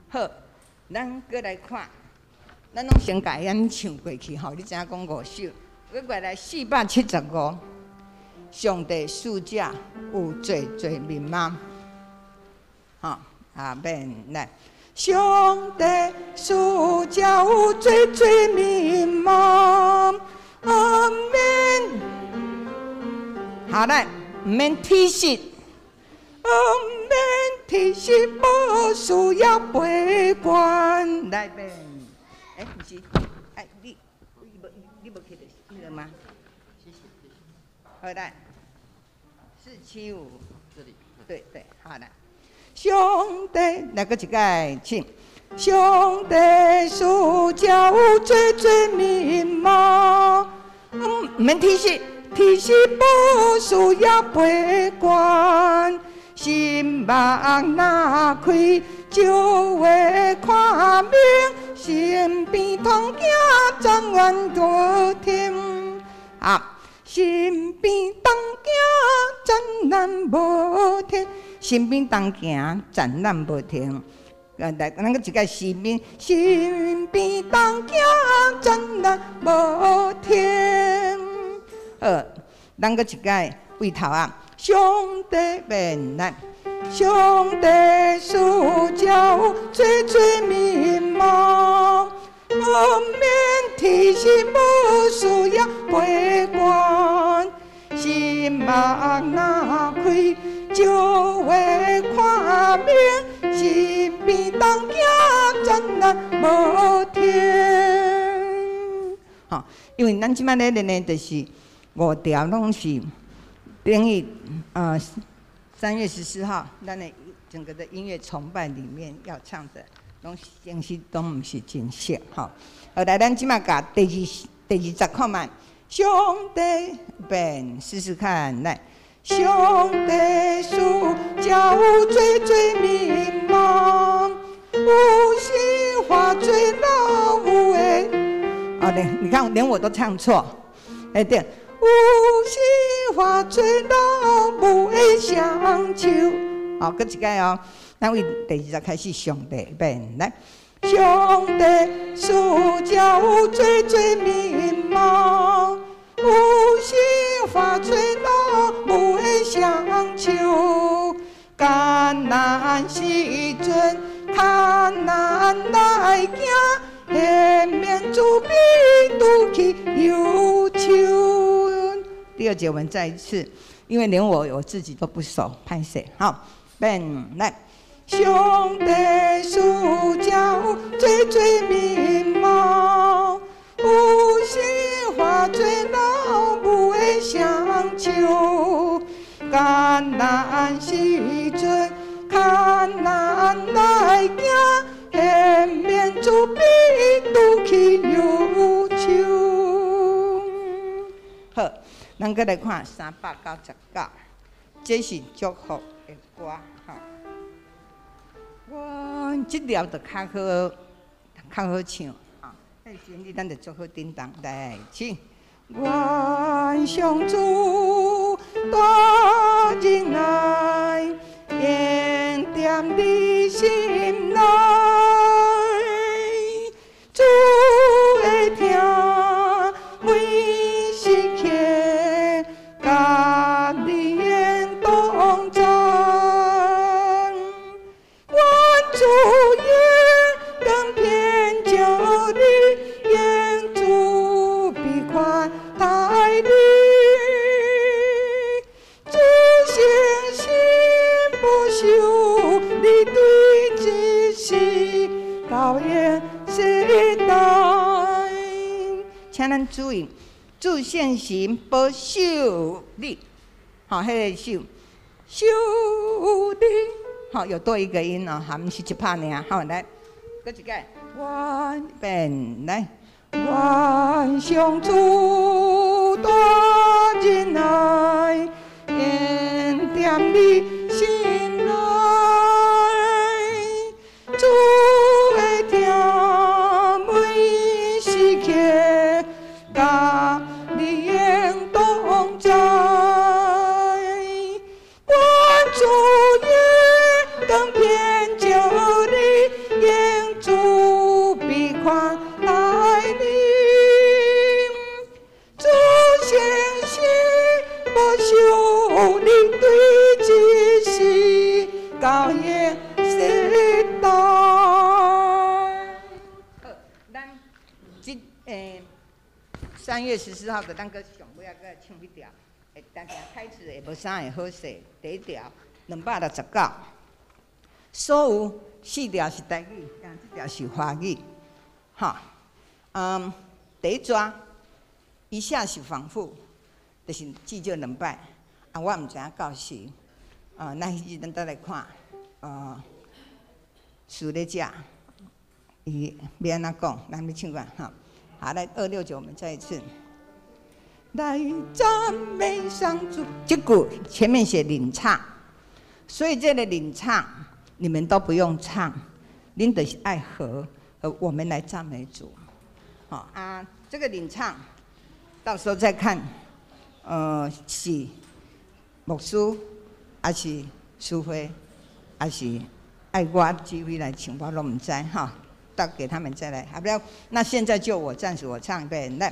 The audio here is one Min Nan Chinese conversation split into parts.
好，咱閣來看，咱攏先共伊按呢唱過去吼。你知影講五首，閣過來475，上帝使者有濟濟面貌，吼，阿免來。上帝使者有濟濟面貌，毋免，好來，毋免體恤，毋免體恤，無需要悲觀。來變，欸，毋是，哎，你無去著彼個嗎？好來，475，這裡，對對，好來。上帝來閣一擺，請。上帝使者有濟濟面貌，毋免體恤，體恤無需要悲觀。心目若開，就會看明，身邊同行怎願無停？啊，身邊同行怎難無停？身邊同行怎難無停？來，咱閣一擺身邊，身邊同行怎難無停？好，咱閣一擺對頭啊！上帝免來，上帝使者有濟濟面貌，毋免體恤無需要悲觀，心目若開，就會看明，身邊同行怎難無停？吼，因為咱這擺咧練的就是五條，攏是等於3月14號，咱的整個的音樂崇拜裡面要唱的，攏正式都毋是真熟吼。好來，咱這擺共第二十看覓，上帝變試試看來。上帝使者有濟濟面貌，有時化做老母的。哦，對，你看連我都唱錯，哎對，有時化做老母的雙手。好，閣一擺哦，咱為第二十開始上帝變來。上帝使者有濟濟面貌，有時化做老母的雙手，艱難時陣較難來行，顯明慈悲拄起憂愁。第二節我們再一次，因為連我自己都不熟，歹勢，好，變來。上帝使者有濟濟面貌，有時化做老母的雙手，艱難時陣較難來行，顯明慈悲拄起憂愁。好，咱閣來看399，這是祝福的歌，吼。阮這條就較好唱，吼。彼時陣咱就做好叮當來，請。願上主大仁愛，延踮你心內，主會疼每時刻，佮你同在。願主眼光偏照你，願慈悲寬待你，主誠實保守你對這世到永世代。請咱注意，主信實保守你，吼，彼個守守你，吼，有多一個音哦，哈，毋是一拍爾，好來，閣一擺，願變來，願上主大仁愛，延踮你心內，主會疼每時刻，佮你同在。願主眼光偏照你，願到永世代。好，咱這3月14號的咱閣上尾仔閣來唱彼條，會但是開始會無啥會好勢。第一條269，所有四條是台語，但這條是華語，哈，第一逝一下是反覆，就是至少兩擺，啊，我毋知影到時，啊，咱彼日咱再來看，事禮者伊欲按怎講，咱欲唱看哈。好，來269，我們再一次。來讚美上主，這句前面寫領唱，所以這個領唱你們都不用唱，恁就是愛和我們來讚美主。好啊，這個領唱到時候再看，是牧師，還是淑慧，還是愛我指揮來唱，我攏毋知哈。到給他們再來，好不了。那現在就我暫時我唱一遍，來，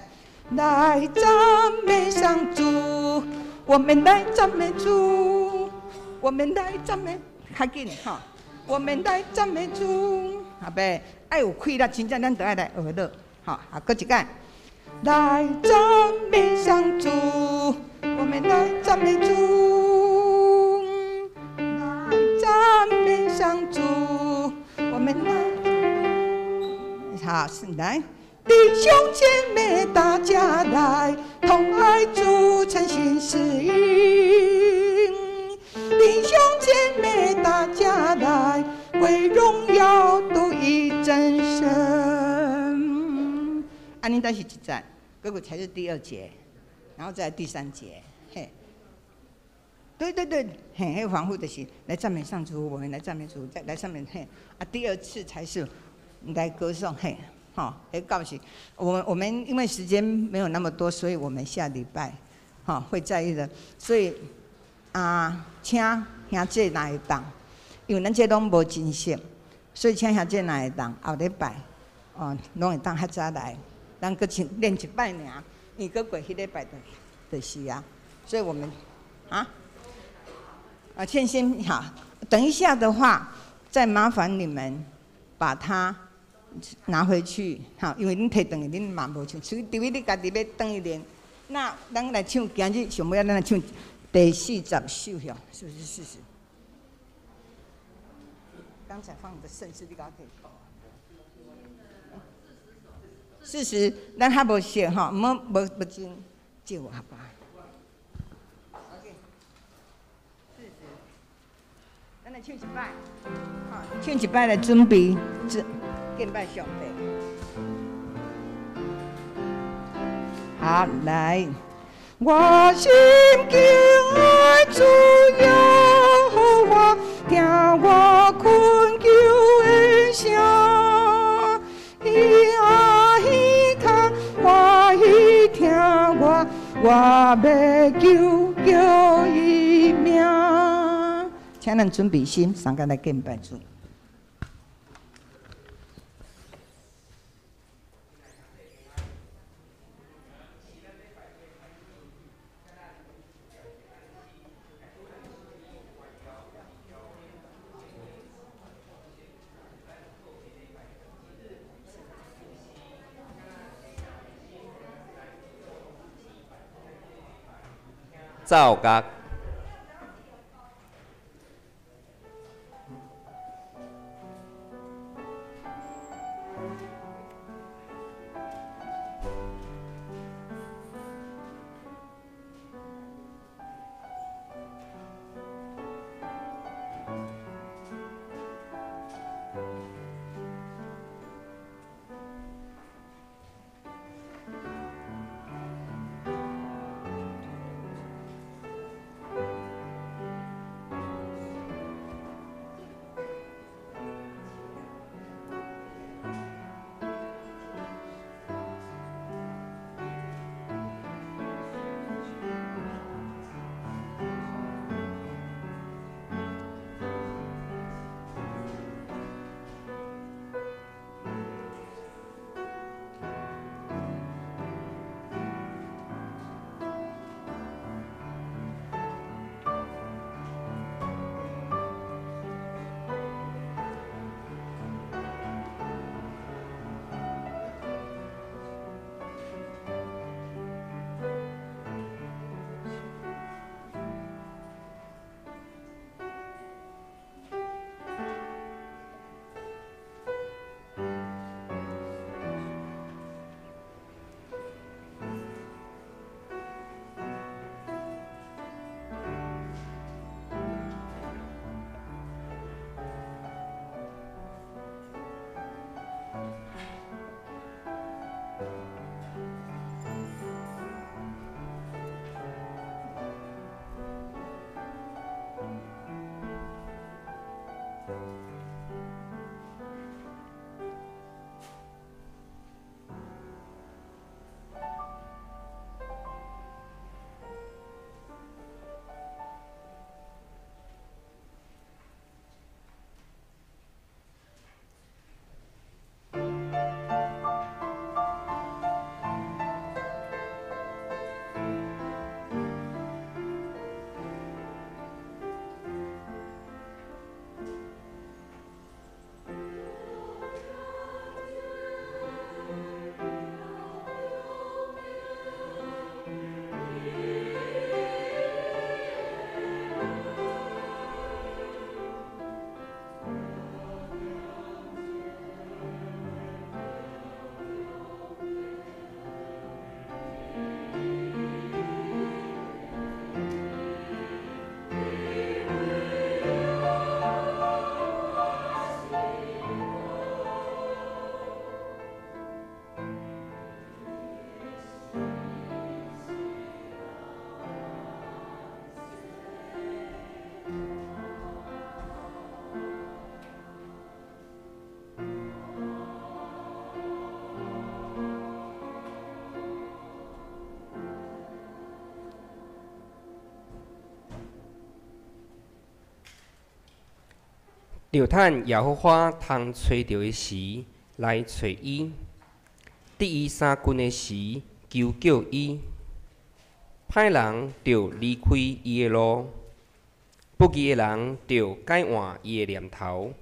來讚美上主，我們來讚美主，我們來讚美，較緊哈，我們來讚美主，好袂？愛有氣力，真正咱就愛來學樂，好，啊，閣一擺，來讚美上主，我們來讚美主，來讚美上主，我們來。好，來，弟兄姐妹大家來，同愛主，誠心實意。弟兄姐妹大家來，歸榮耀獨一真神。按呢，但是一節，這個才是第二節，然後再來第三節，嘿。對對對，嘿，彼反覆就是來讚美上主，我們來讚美主，再來上面嘿，啊，第二次才是。來歌頌嘿，好，來告訴我們因為時間沒有那麼多，所以我們下禮拜，哈會在意的。所以啊，請兄姐若會當，因為咱這攏無真熟，所以請兄姐若會當後禮拜，哦，攏會當較早來，咱閣唱練一擺爾，因為閣過彼禮拜就是啊，所以我們啊，啊，倩先好，等一下的話，再麻煩你們把它拿回去，哈，因為恁提轉去，恁嘛無唱，除非你家己欲轉去練。那咱來唱，今日上尾仔咱來唱第四十首，是不是40？剛才放的聖詩，你共我提。40，咱較無熟吼，毋好無無真借我好吧？OK，40，咱來唱一擺，好，唱一擺來準備，這。敬拜上帝。好，來，我心敬愛主耶和華，聽我懇求的聲，伊阿耳較歡喜聽我，我欲求叫伊名。請咱準備心，相共來敬拜主。奏樂。著趁耶和华通揣著的时来揣伊，伫伊相近的时求叫伊。歹人著离开伊的路，不义的人著改换伊的念头，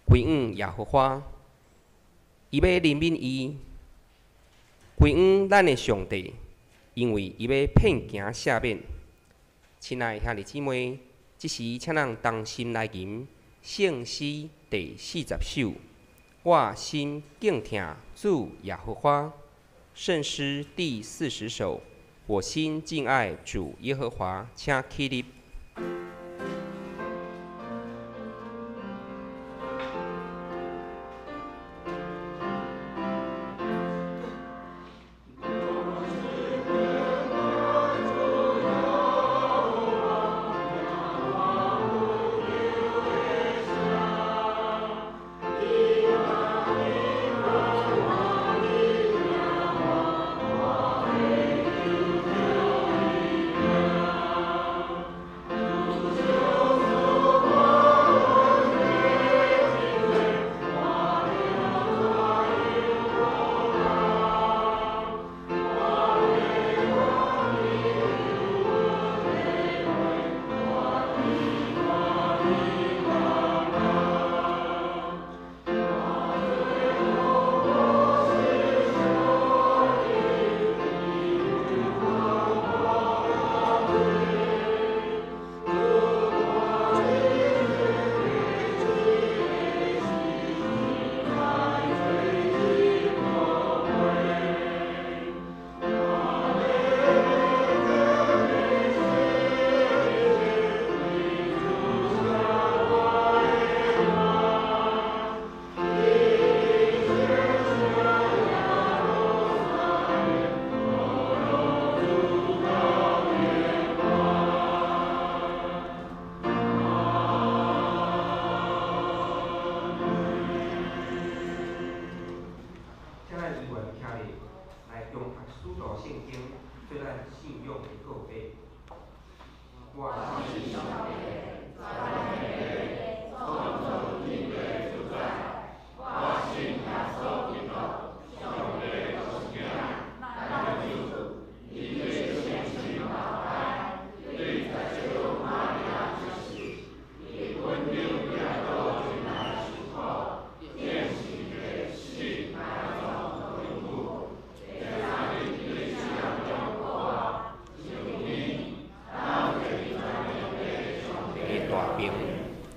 归向耶和华，伊欲怜悯伊，归向咱的上帝，因为伊欲遍行赦免。亲爱的兄弟姊妹，这时请咱同心来吟圣诗第40首。我心敬听主耶和华。圣诗第40首。我心敬爱主耶和华，请起立。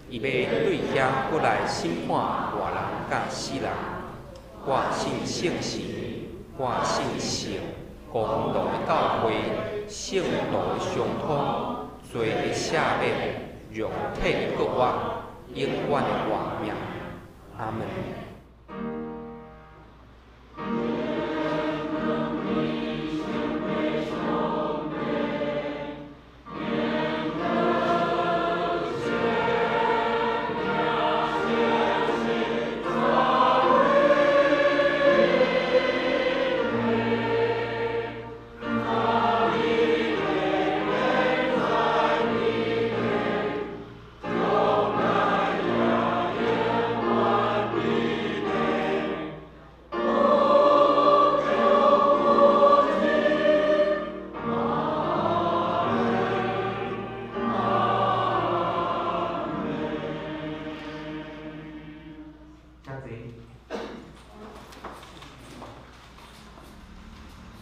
伊欲对遐阁来审判活人佮死人。我信圣神，我信圣公同的教会，圣徒的相通，罪的赦免，肉体的复活，永远的活命。阿门。坐。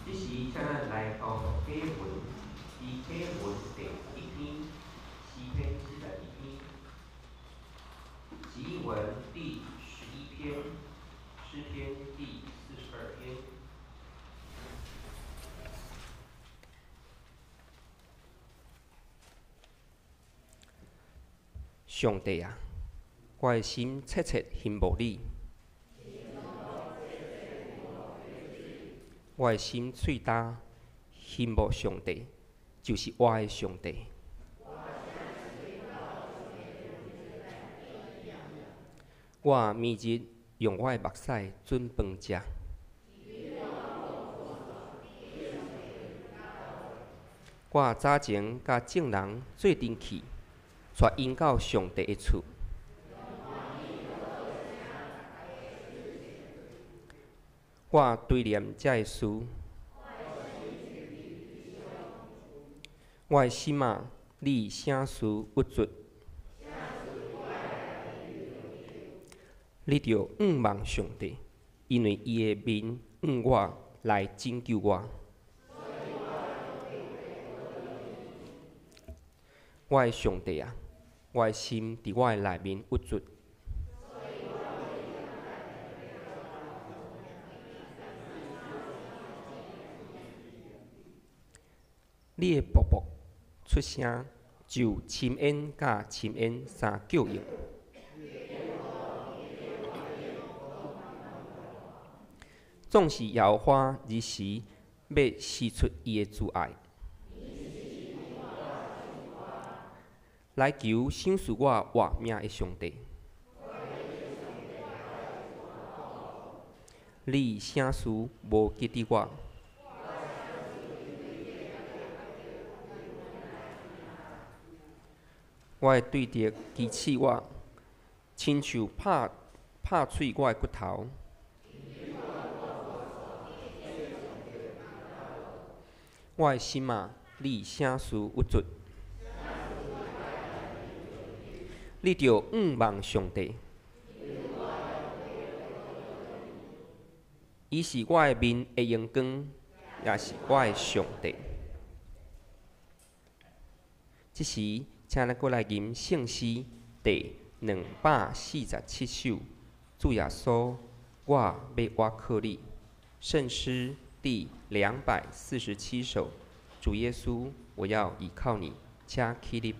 这时，请咱来读经文，伫经文第一篇，诗篇42篇，启文第11篇，诗篇第42篇。上帝啊，我的心切切欣慕你，我的心喙焦欣慕上帝，就是我的上帝。我每日用我的目屎准饭食。我早前佮众人做阵去，带𪜶到上帝的厝。我追念这个事，我的心啊，你啥事郁卒？你著仰望上帝，因为伊的面向我来拯救我。我的上帝啊，我的心伫我的内面郁卒。你的瀑布出声，就深渊佮深渊相叫应。总是耶和华日时欲施出伊的慈爱，来求赏赐我活命的上帝。你啥事无记得我？我的对敌讥刺我，亲像拍拍碎我的骨头。我的心啊，你啥事郁卒？你著仰望上帝，伊是我的面的荣光，也是我的上帝。这时，请咱阁来吟圣诗第247首，主耶稣，我欲倚靠你。圣诗第247首，主耶稣，我要倚靠你。请起立。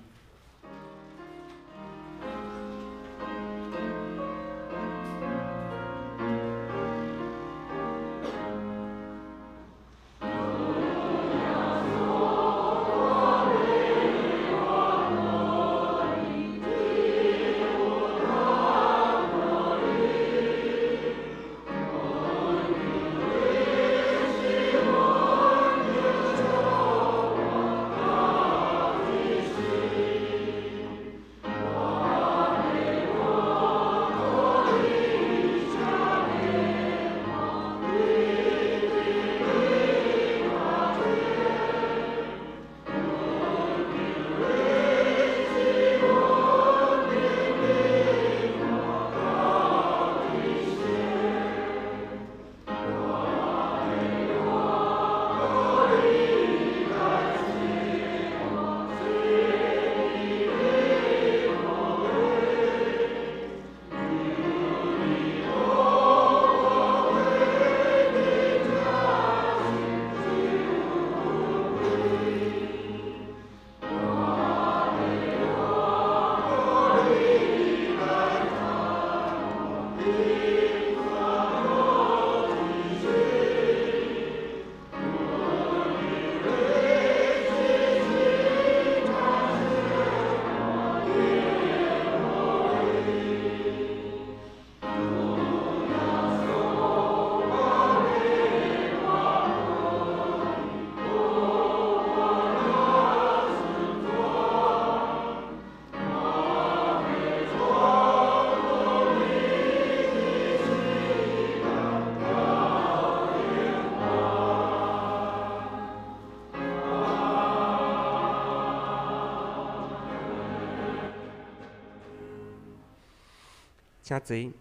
请坐。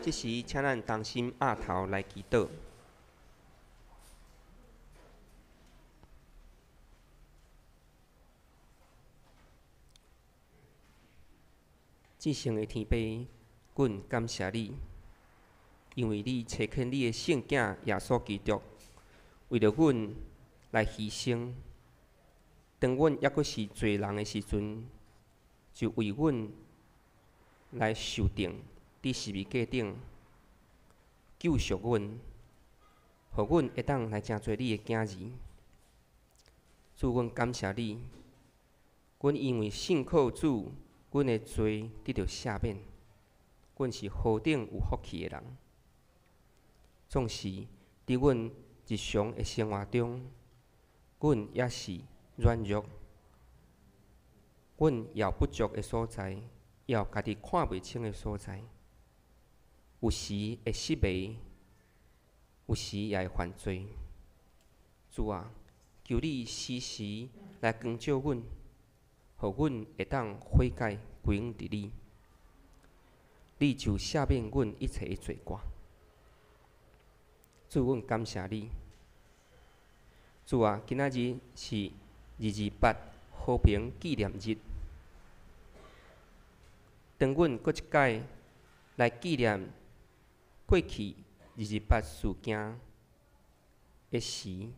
這時，請咱同心徼頭來祈禱。至聖的天父，阮感謝你，因為你差遣你的聖囝耶穌基督，為著阮來犧牲。當阮猶閣是罪人的時陣，就為阮來受釘佇十字架頂，救贖阮，予阮會當來成做你的囝兒。主，阮感謝你，阮因為信靠主，阮的罪得著赦免，阮是何等有福氣的人。縱使佇阮日常的生活中，阮也是軟弱，阮也有不足的所在，也有家己看袂清的所在，有時會失迷，有時也會犯罪。主啊，求你時時來光照阮，予阮會當悔改歸向佇你，你就赦免阮一切的罪過。主，阮感謝你。主啊，今仔日是228和平紀念日。當阮閣一擺來紀念過去二二八事件的時，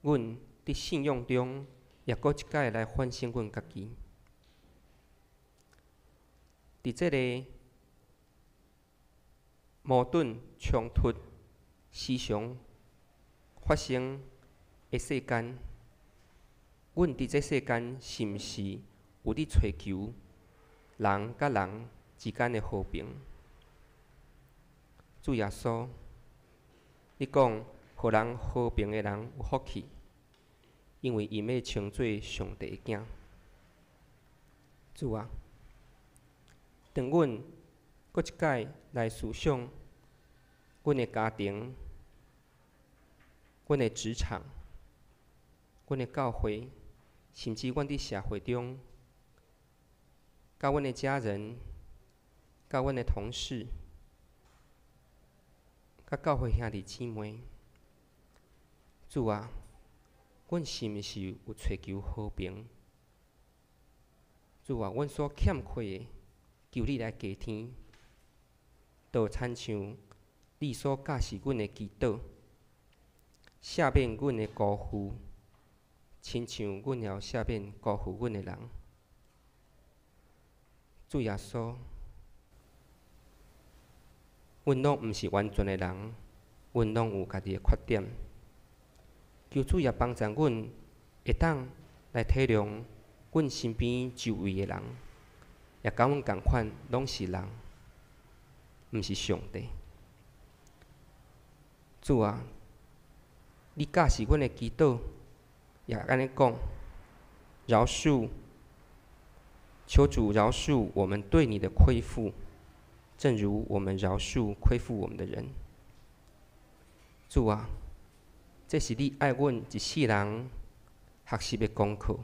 阮佇信仰中也閣一擺來反省阮家己。佇這个矛盾衝突時常發生的世間，阮佇這世間是毋是有佇揣求人佮人之間的和平？主耶穌，你講，予人和平的人有福氣，因為𪜶欲稱做上帝的囝。主啊，當阮閣一擺來思想阮的家庭、阮的職場、阮的教會，甚至阮佇社會中，佮阮的家人、佮阮的同事、佮教會兄弟姊妹，主啊，阮是毋是有揣求和平？主啊，阮所欠缺的，求你來加添，就親像你所教示阮的祈禱，赦免阮的辜負，親像阮也有赦免辜負阮的人。主耶穌，阮攏毋是完全的人，阮攏有家己的缺點。求主也幫助阮，會當來體諒阮身邊周圍的人，也佮阮仝款，攏是人，毋是上帝。主啊，你教示阮的祈禱，也按呢講，饒恕，求主饒恕我們對你的虧負，正如我們饒恕虧負我們的人。主啊，這是你愛阮一世人學習的功課，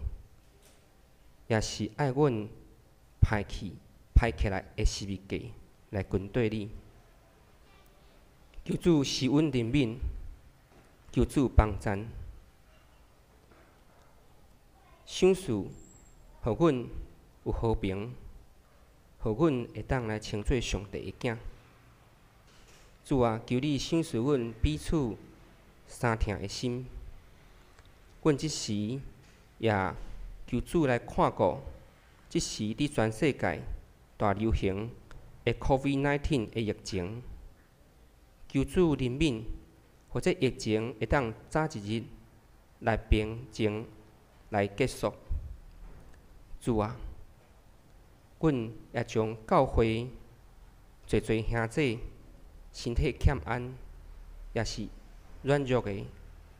也是愛阮排去排起來的十字架來跟綴你。求主施阮憐憫，求主幫贊，賞賜予阮有和平，予阮會當來稱做上帝的囝。主啊，求你賞賜阮彼此相疼的心。阮這時也求主來看顧，這時佇全世界大流行的 COVID-19 的疫情，求主憐憫，予這疫情會當早一日來平靜來結束。主啊，阮也將教會濟濟兄弟身體欠安，也是軟弱的，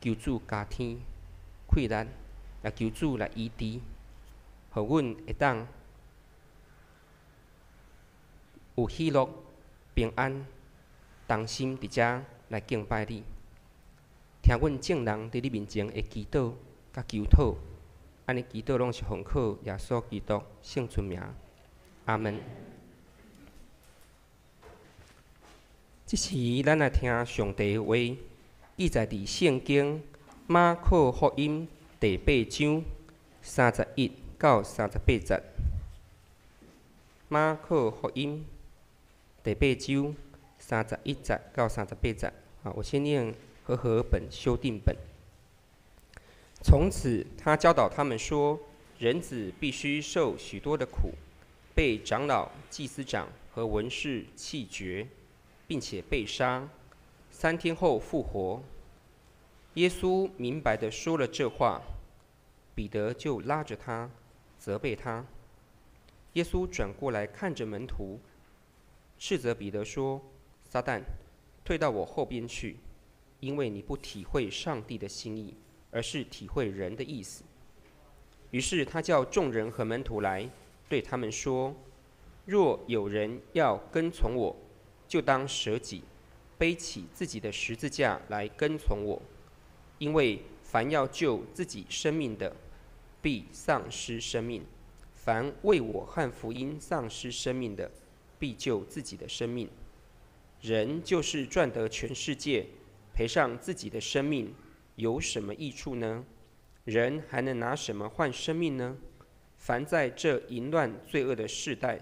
求主加添氣力，也求主來醫治，予阮會當有喜樂、平安、同心佇遮來敬拜你。聽阮眾人佇你面前的祈禱佮求討，按呢祈禱攏是奉靠耶穌基督聖尊名，阿門。這時，咱來聽上帝的話，記載佇聖經馬可福音第八章31到38節。馬可福音第八章31節到38節。啊，我先念和合本修訂本。從此，他教導他們說：人子必須受許多的苦，被長老、祭司長和文士棄絕，並且被殺，3天後復活。耶穌明白地說了這話，彼得就拉着他，責備他。耶穌轉過來看着門徒，斥責彼得說：撒旦，退到我後邊去，因為你不體會上帝的心意，而是體會人的意思。於是他叫眾人和門徒來，對他們說：若有人要跟從我，就當捨己，背起自己的十字架來跟從我。因為凡要救自己生命的，必喪失生命；凡為我和福音喪失生命的，必救自己的生命。人就是賺得全世界，賠上自己的生命，有什麼益處呢？人還能拿什麼換生命呢？凡在這淫亂罪惡的世代，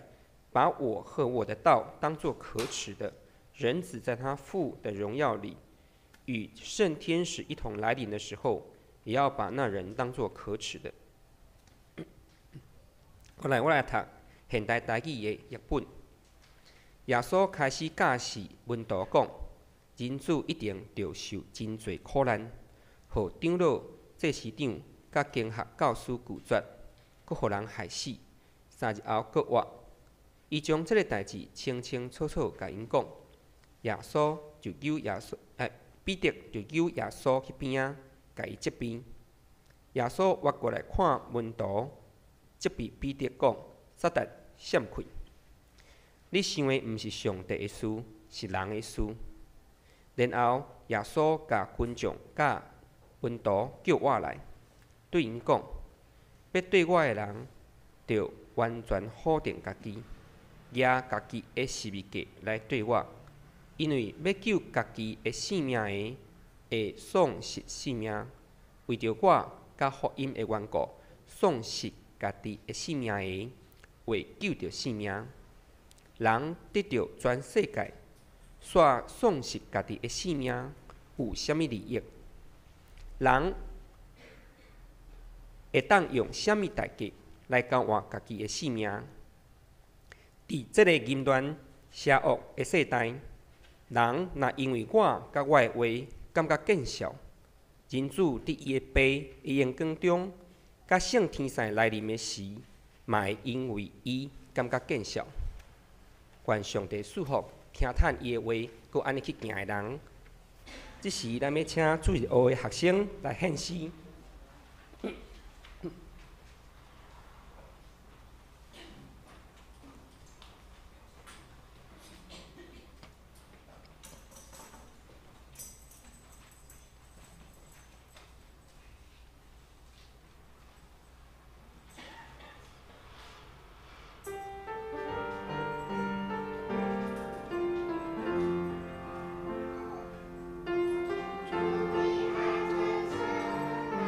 把我和我的道當作可恥的，人子在他父的榮耀裡，與聖天使一同來臨的時候，也要把那人當作可恥的。後來我來讀現代台語的譯本。耶穌開始教示門徒講：人子一定著受真濟苦難，予長老、祭司長佮經學教師拒絕，閣予人害死，3日後閣活。伊將這个代誌清清楚楚共𪜶講。耶穌就叫耶穌，彼得就叫耶穌去邊仔，共伊責備。耶穌越過來看門徒，責備彼得講：撒旦，閃開！你想的毋是上帝的事，是人的事。然後耶穌共群眾佮門徒叫倚來，對𪜶講：欲綴我的人，著完全否定家己，舉家己的十字架來綴我。因為欲救家己的性命的，會喪失性命；為著我佮福音的緣故，喪失家己的性命的，會救著性命。人得著全世界，煞喪失家己的性命，有啥物利益？人會當用啥物代價來交換家己的性命？佇這个淫亂邪惡的世代，人若因為我佮我的話感覺見笑，人子佇伊的爸的榮光中，佮聖天使來臨的時，嘛會因為伊感覺見笑。願上帝賜福，聽趁伊的話，閣按呢去行的人。這時，咱欲請主日學的學生來獻詩。主的愛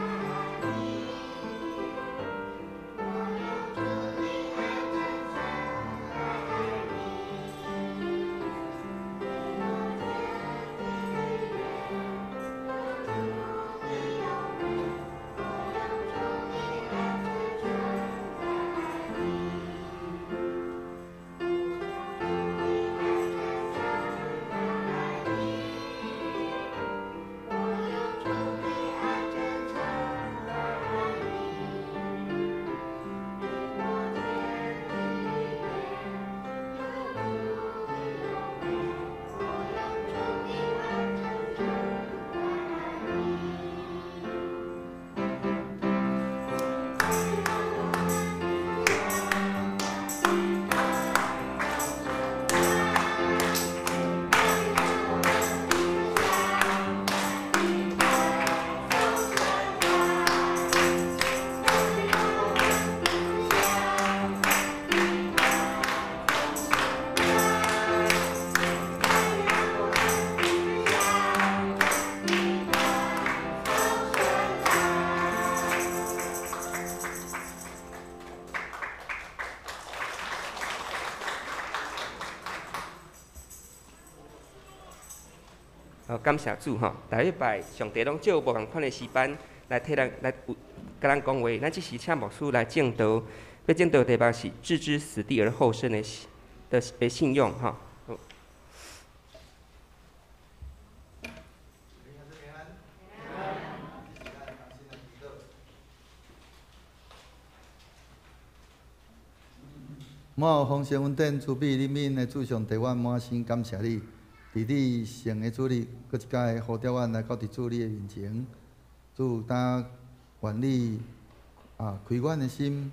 感謝主吼！逐禮拜上帝攏借無仝款的詩班來替咱來共咱講話。咱這時請牧師來證道，欲證道的題目是置之死地而後生的信用吼。滿有豐盛恩典慈悲憐憫的主上帝，阮滿心感謝你。佇你聖的主日，閣一擺呼召阮來到佇主你的面前。主，但願你開阮的心，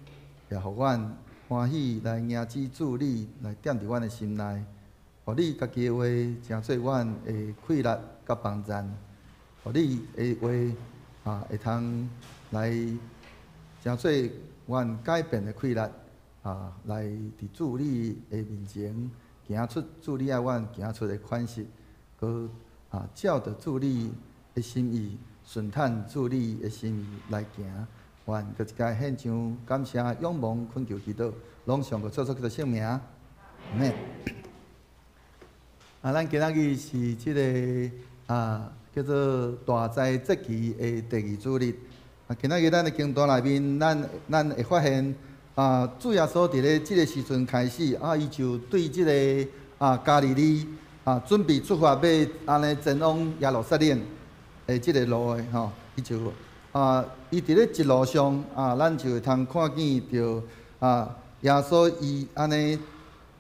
也予阮歡喜來迎接主你來踮佇阮的心內，予你家己的話成做阮的氣力佮幫贊，予你的話會通來成做阮改變的氣力來佇主你的面前行出主你愛阮行出的款式，閣照著主你的心意，順趁主你的心意來行。願閣一擺獻上感謝、仰望、懇求祈禱，攏奉主耶穌基督聖名。阿們。咱今仔日是這个叫做大齋節期的第二主日。今仔日咱的經段內面，咱會發現主耶穌佇咧這个時陣開始，伊就對這个加利利準備出發欲按呢前往耶路撒冷的這个路的吼，伊就伊佇咧一路上咱就會通看見著耶穌伊按呢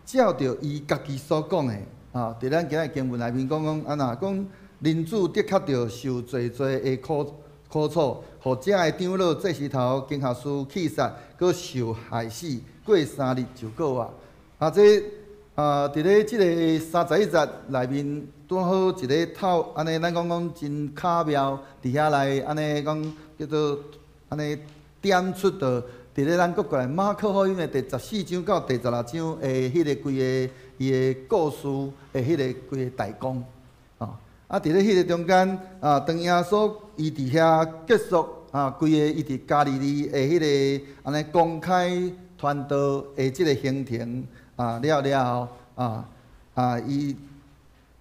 照著伊家己所講的佇咱今日經文內面講講按怎講，人子的確著受濟濟的苦楚，予遮的長老、祭司頭、經學師棄殺，閣受害死，過3日就復活。這佇咧這个31節內面，拄好一个透，按呢咱講講真巧妙，佇遐來按呢講叫做按呢點出著，佇咧咱閣過來馬可福音的第14章到第16章的彼个規个伊的故事的彼个規个大綱。佇咧彼个中間，當耶穌伊佇遐結束規个伊佇加利利的彼个按呢公開傳道的這个行程了了後，伊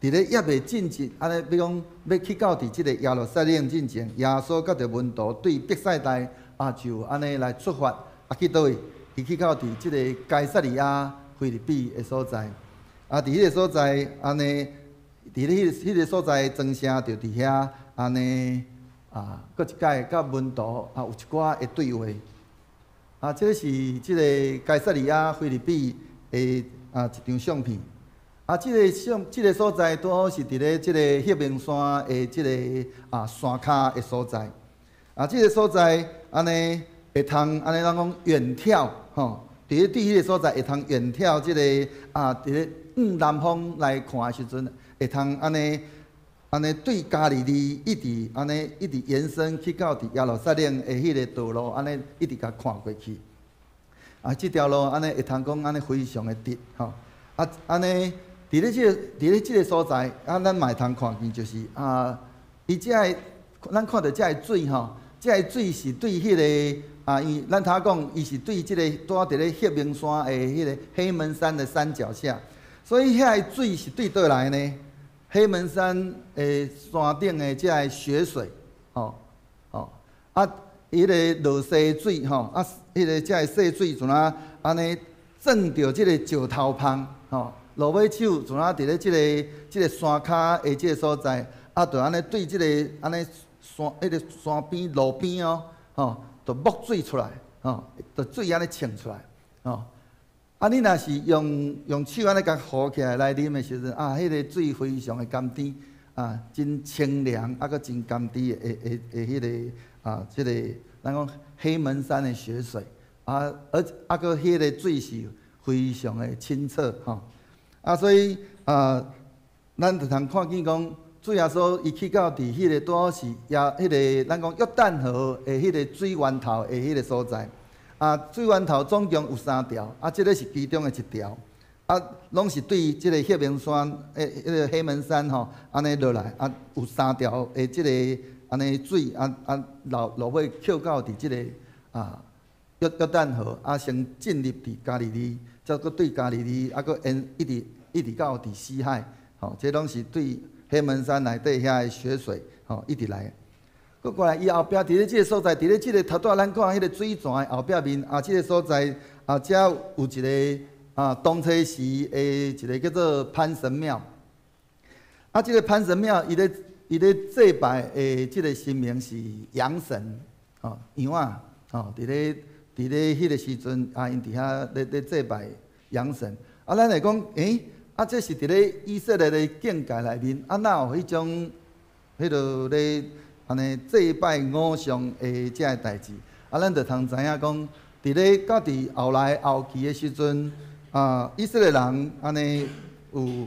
佇咧猶未進前，按呢欲講欲去到佇這个耶路撒冷進前，耶穌佮著門徒對伯賽大就按呢來出發，去佗位？伊去到佇這个該撒利亞腓立比的所在，佇彼个所在按呢。佇咧彼个所在，莊城就佇遐按呢，閣一擺佮門徒有一寡的對話。這个是這个該撒利亞腓立比的一張相片。這个相，這个所在拄好是佇咧這个黑門山的這个山跤的所在。這个所在按呢會通按呢咱講遠眺吼，佇咧佇彼个所在會通遠眺這个佇咧向南方來看的時陣。會通按呢按呢對加利利一直按呢一直延伸去到佇耶路撒冷的彼个道路，按呢一直共看過去。這條路按呢會通講按呢非常的直吼。按呢佇咧這個佇咧這个所在，咱嘛會通看見就是伊這个咱看著這个水吼，這个水是對彼个伊咱頭講伊是對這个拄仔佇咧黑門山的彼个黑門山的山腳下，所以遐个水是對佗來呢？黑門山的山頂的這个雪水，吼吼，彼个落雪水，吼，彼个這个雪水像怎按呢撞著這个石頭縫，吼，落尾手像怎佇咧這个山跤的這个所在，就按呢對這个按呢山，彼个山邊路邊哦，吼，就冒水出來，吼，就水按呢衝出來，吼。你若是用手按呢共扶起來來啉的時陣，彼个水非常的甘甜，真清涼，閣真甘甜的彼个這个咱講黑門山的雪水，而閣彼个水是非常的清澈吼，所以咱就通看見講，主耶穌伊去到佇彼個拄好是耶彼个咱講約旦河的彼个水源頭的彼个所在。水源頭總共有三條，這个是其中的一條，攏是對這个黑門山，彼个黑門山吼，按呢落來，有三條的這个按呢水，落落尾扣到佇這个約旦河，先進入佇加利利，再閣對加利利，閣沿一直一直到佇死海，吼，這攏是對黑門山內底遐的雪水，吼，一直來。閣過來，伊後壁佇咧這个所在，佇咧這个頭拄仔咱看彼个水泉的後壁面，啊，這个所在啊，遮有一个啊，當初時的一个叫做潘神廟。啊，這个潘神廟，伊咧祭拜的這个神明是羊神，吼，羊仔，吼，佇咧彼个時陣，啊，𪜶佇遐咧祭拜羊神。啊，咱會講，欸，啊，這是佇咧以色列的境界內面，啊，哪有彼種彼落咧按呢祭拜偶像的這个代誌？啊，咱就通知影講，佇咧到佇後來後期的時陣，啊，以色列人按呢有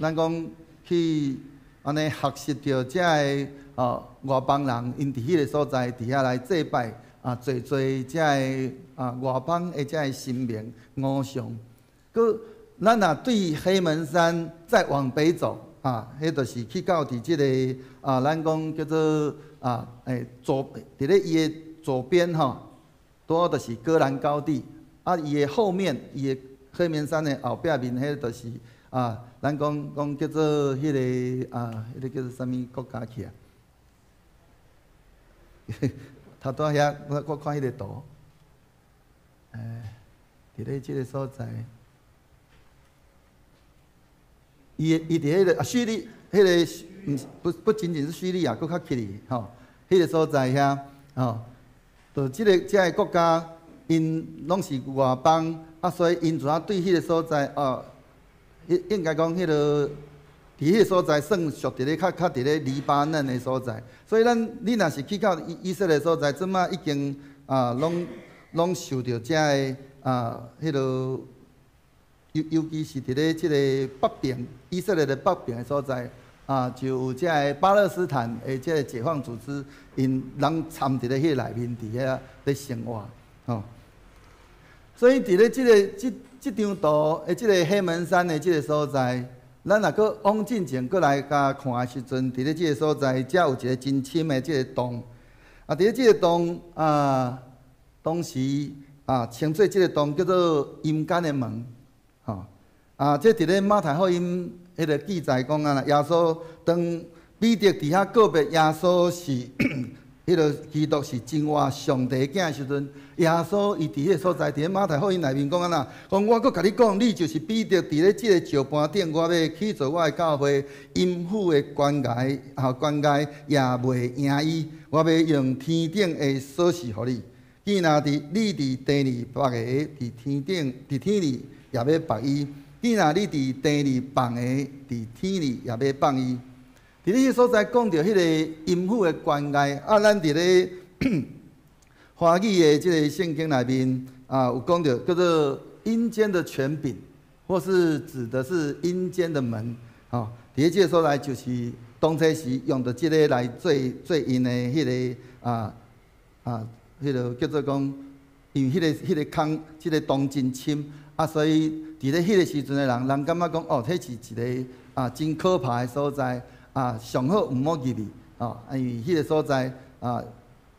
咱講去按呢學習著這个哦外邦人，𪜶佇彼个所在佇遐來祭拜啊，濟濟這个啊外邦的這个神明偶像。閣咱若對黑門山再往北走啊，彼就是去到佇這个啊，咱講叫做啊，欸左佇咧伊的左邊吼，拄好就是戈蘭高地。啊，伊的後面，伊的黑門山的後壁面，彼就是啊，咱講講叫做彼个啊，彼个叫做啥物國家去啊？頭拄仔遐，我看彼个圖，欸，佇咧這个所在。伊佇彼个啊，敘利，彼个毋是不不僅僅是敘利亞，閣較起去吼，彼个所在遐吼，就這个這个國家，𪜶攏是外邦，啊，所以𪜶怎對彼个所在哦，應應該講彼个佇彼个所在算屬佇咧較較佇咧黎巴嫩的所在，所以咱你若是去到以色列所在，這馬已經啊攏攏受著這个啊彼个。尤其是佇咧這個北邊，以色列的北邊的所在，啊，就有這个巴勒斯坦的這个解放組織，𪜶人參佇咧彼个內面，佇遐咧生活，吼。所以佇咧這个這這張圖的這个黑門山的這个所在，咱若閣往進前閣來共看的時陣，佇咧這个所在，遮有一个真深的這个洞，啊，佇咧這个洞啊，當時啊，稱做這个洞叫做陰間的門。吼，啊，這佇咧馬太福音彼个記載講啊，耶穌當彼得佇遐告白耶穌是彼个基督是真活上帝囝的時陣，耶穌伊佇彼个所在，佇咧馬太福音內面講按怎，講我閣共你講，你就是彼得，佇咧這个石盤頂，我欲起造我的教會，陰府的懸崖，吼懸崖也袂贏伊，我欲用天頂的鎖匙予你。既若佇你佇地裡縛的，佇天頂佇天裡也欲縛伊；既若你佇地裡放的，佇天裡也欲放伊。佇咧彼所在講著彼个陰府的懸崖，啊，咱佇咧華語的這个聖經內面啊，有講著叫做陰間的權柄，或是指的是陰間的門。吼，佇咧這个所在就是當初時用著這个來做做𪜶的彼个啊啊，彼个叫做講，因為彼个彼个空，這个洞真深。啊，所以佇咧彼个時陣的人，人感覺講哦，彼是一个啊真可怕的所在，啊，上好毋好入去，哦，因為彼个所在啊，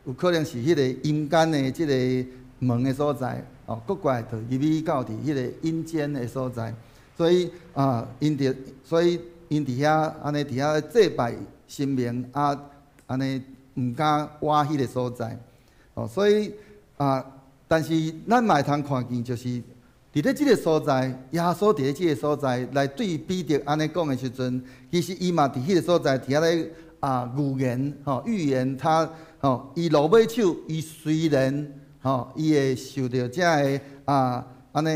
有可能是彼个陰間的這个門的所在，哦，閣過來就入去到佇彼个陰間的所在，所以啊，𪜶佇，所以𪜶佇遐按呢佇遐祭拜神明啊，按呢毋敢倚彼个所在，哦，所以啊，但是咱嘛會通看見就是。佇咧這个所在，耶穌佇咧這个所在來對彼得按呢講的時陣，其實伊嘛佇彼个所在佇遐咧啊預言吼，預言他吼，伊落尾手，伊雖然吼，伊會受著這个啊按呢，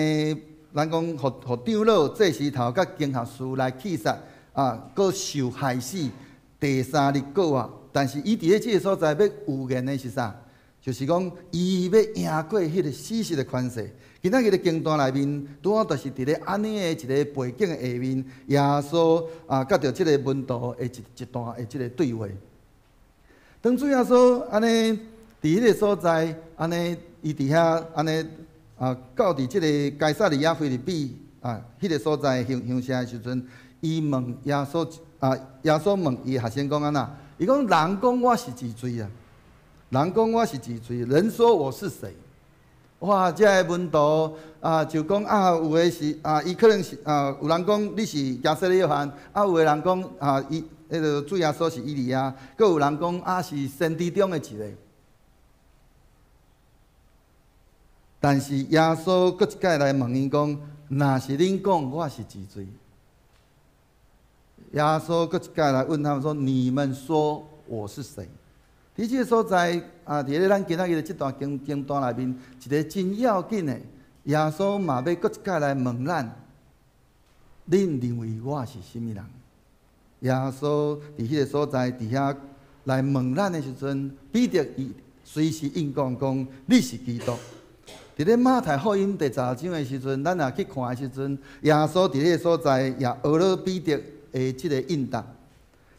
咱講予予長老、祭司頭佮經學士來棄殺啊，閣受害死，第三日復活。但是伊佇咧這个所在欲預言的是啥？就是講伊欲贏過彼个死實的權勢。今仔日的經段內面，拄好就是佇咧按呢的一个背景的下面，耶穌啊，佮著這个門徒的一一段的這个對話。當主耶穌按呢佇彼个所在，按呢伊佇遐按呢啊，到佇這个該撒利亞腓立比啊，彼个所在鄉鄉下的時陣，伊問耶穌啊，耶穌問伊學生講按怎？伊講人講我是誰啊？人講我是誰？人說我是誰？哇！這个門徒啊，就講啊，有的是啊，伊可能是啊，有人講你是施洗約翰，啊，有的人講啊，伊彼个主耶穌是以利亞，閣有人講啊，是先知中的一个。但是耶穌閣一擺來問𪜶講：若是恁講我是一誰？耶穌閣一擺來問他們說：你們說我是誰？佇這个所在啊，佇咧咱今仔日的這段經段內面，一个真要緊的，耶穌嘛欲閣一擺來問咱：恁認為我是啥物人？耶穌佇彼个所在，佇遐來問咱的時陣，彼得伊隨時應講講：你是基督。佇咧馬太福音第十章的時陣，咱若去看的時陣，耶穌佇彼个所在也學了彼得的這个應答。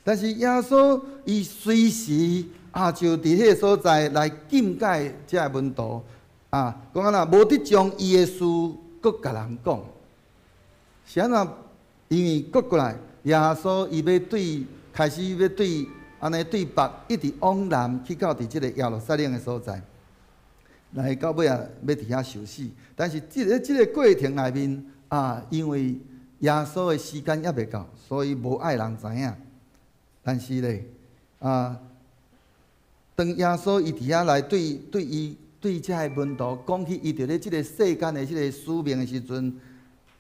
但是耶穌伊隨時啊，就佇彼个所在來禁戒這个門徒啊，講按怎無得將伊的事閣共人講。是按怎？因為閣過來，耶穌伊欲對開始欲對按呢對北一直往南去到佇這个耶路撒冷的所在，來到尾仔欲佇遐受死。但是這个過程內面啊，因為耶穌的時間猶未到，所以無愛人知影。但是咧，啊，當耶穌伊佇遐來對伊對這个門徒講起伊佇咧這个世間的這个使命的時陣，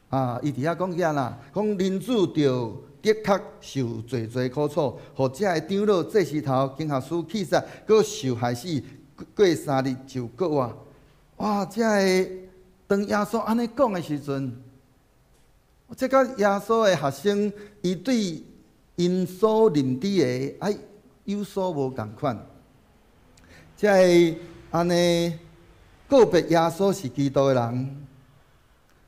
啊，伊佇遐講起按怎，講人子著的確受濟濟苦楚，予這个長老、祭司頭、經學師棄殺，閣受害死，過3日就復活。哇！這个當耶穌按呢講的時陣，這個耶穌的學生，伊對𪜶所認知的愛有所無仝款。這个按呢告白耶穌是基督的人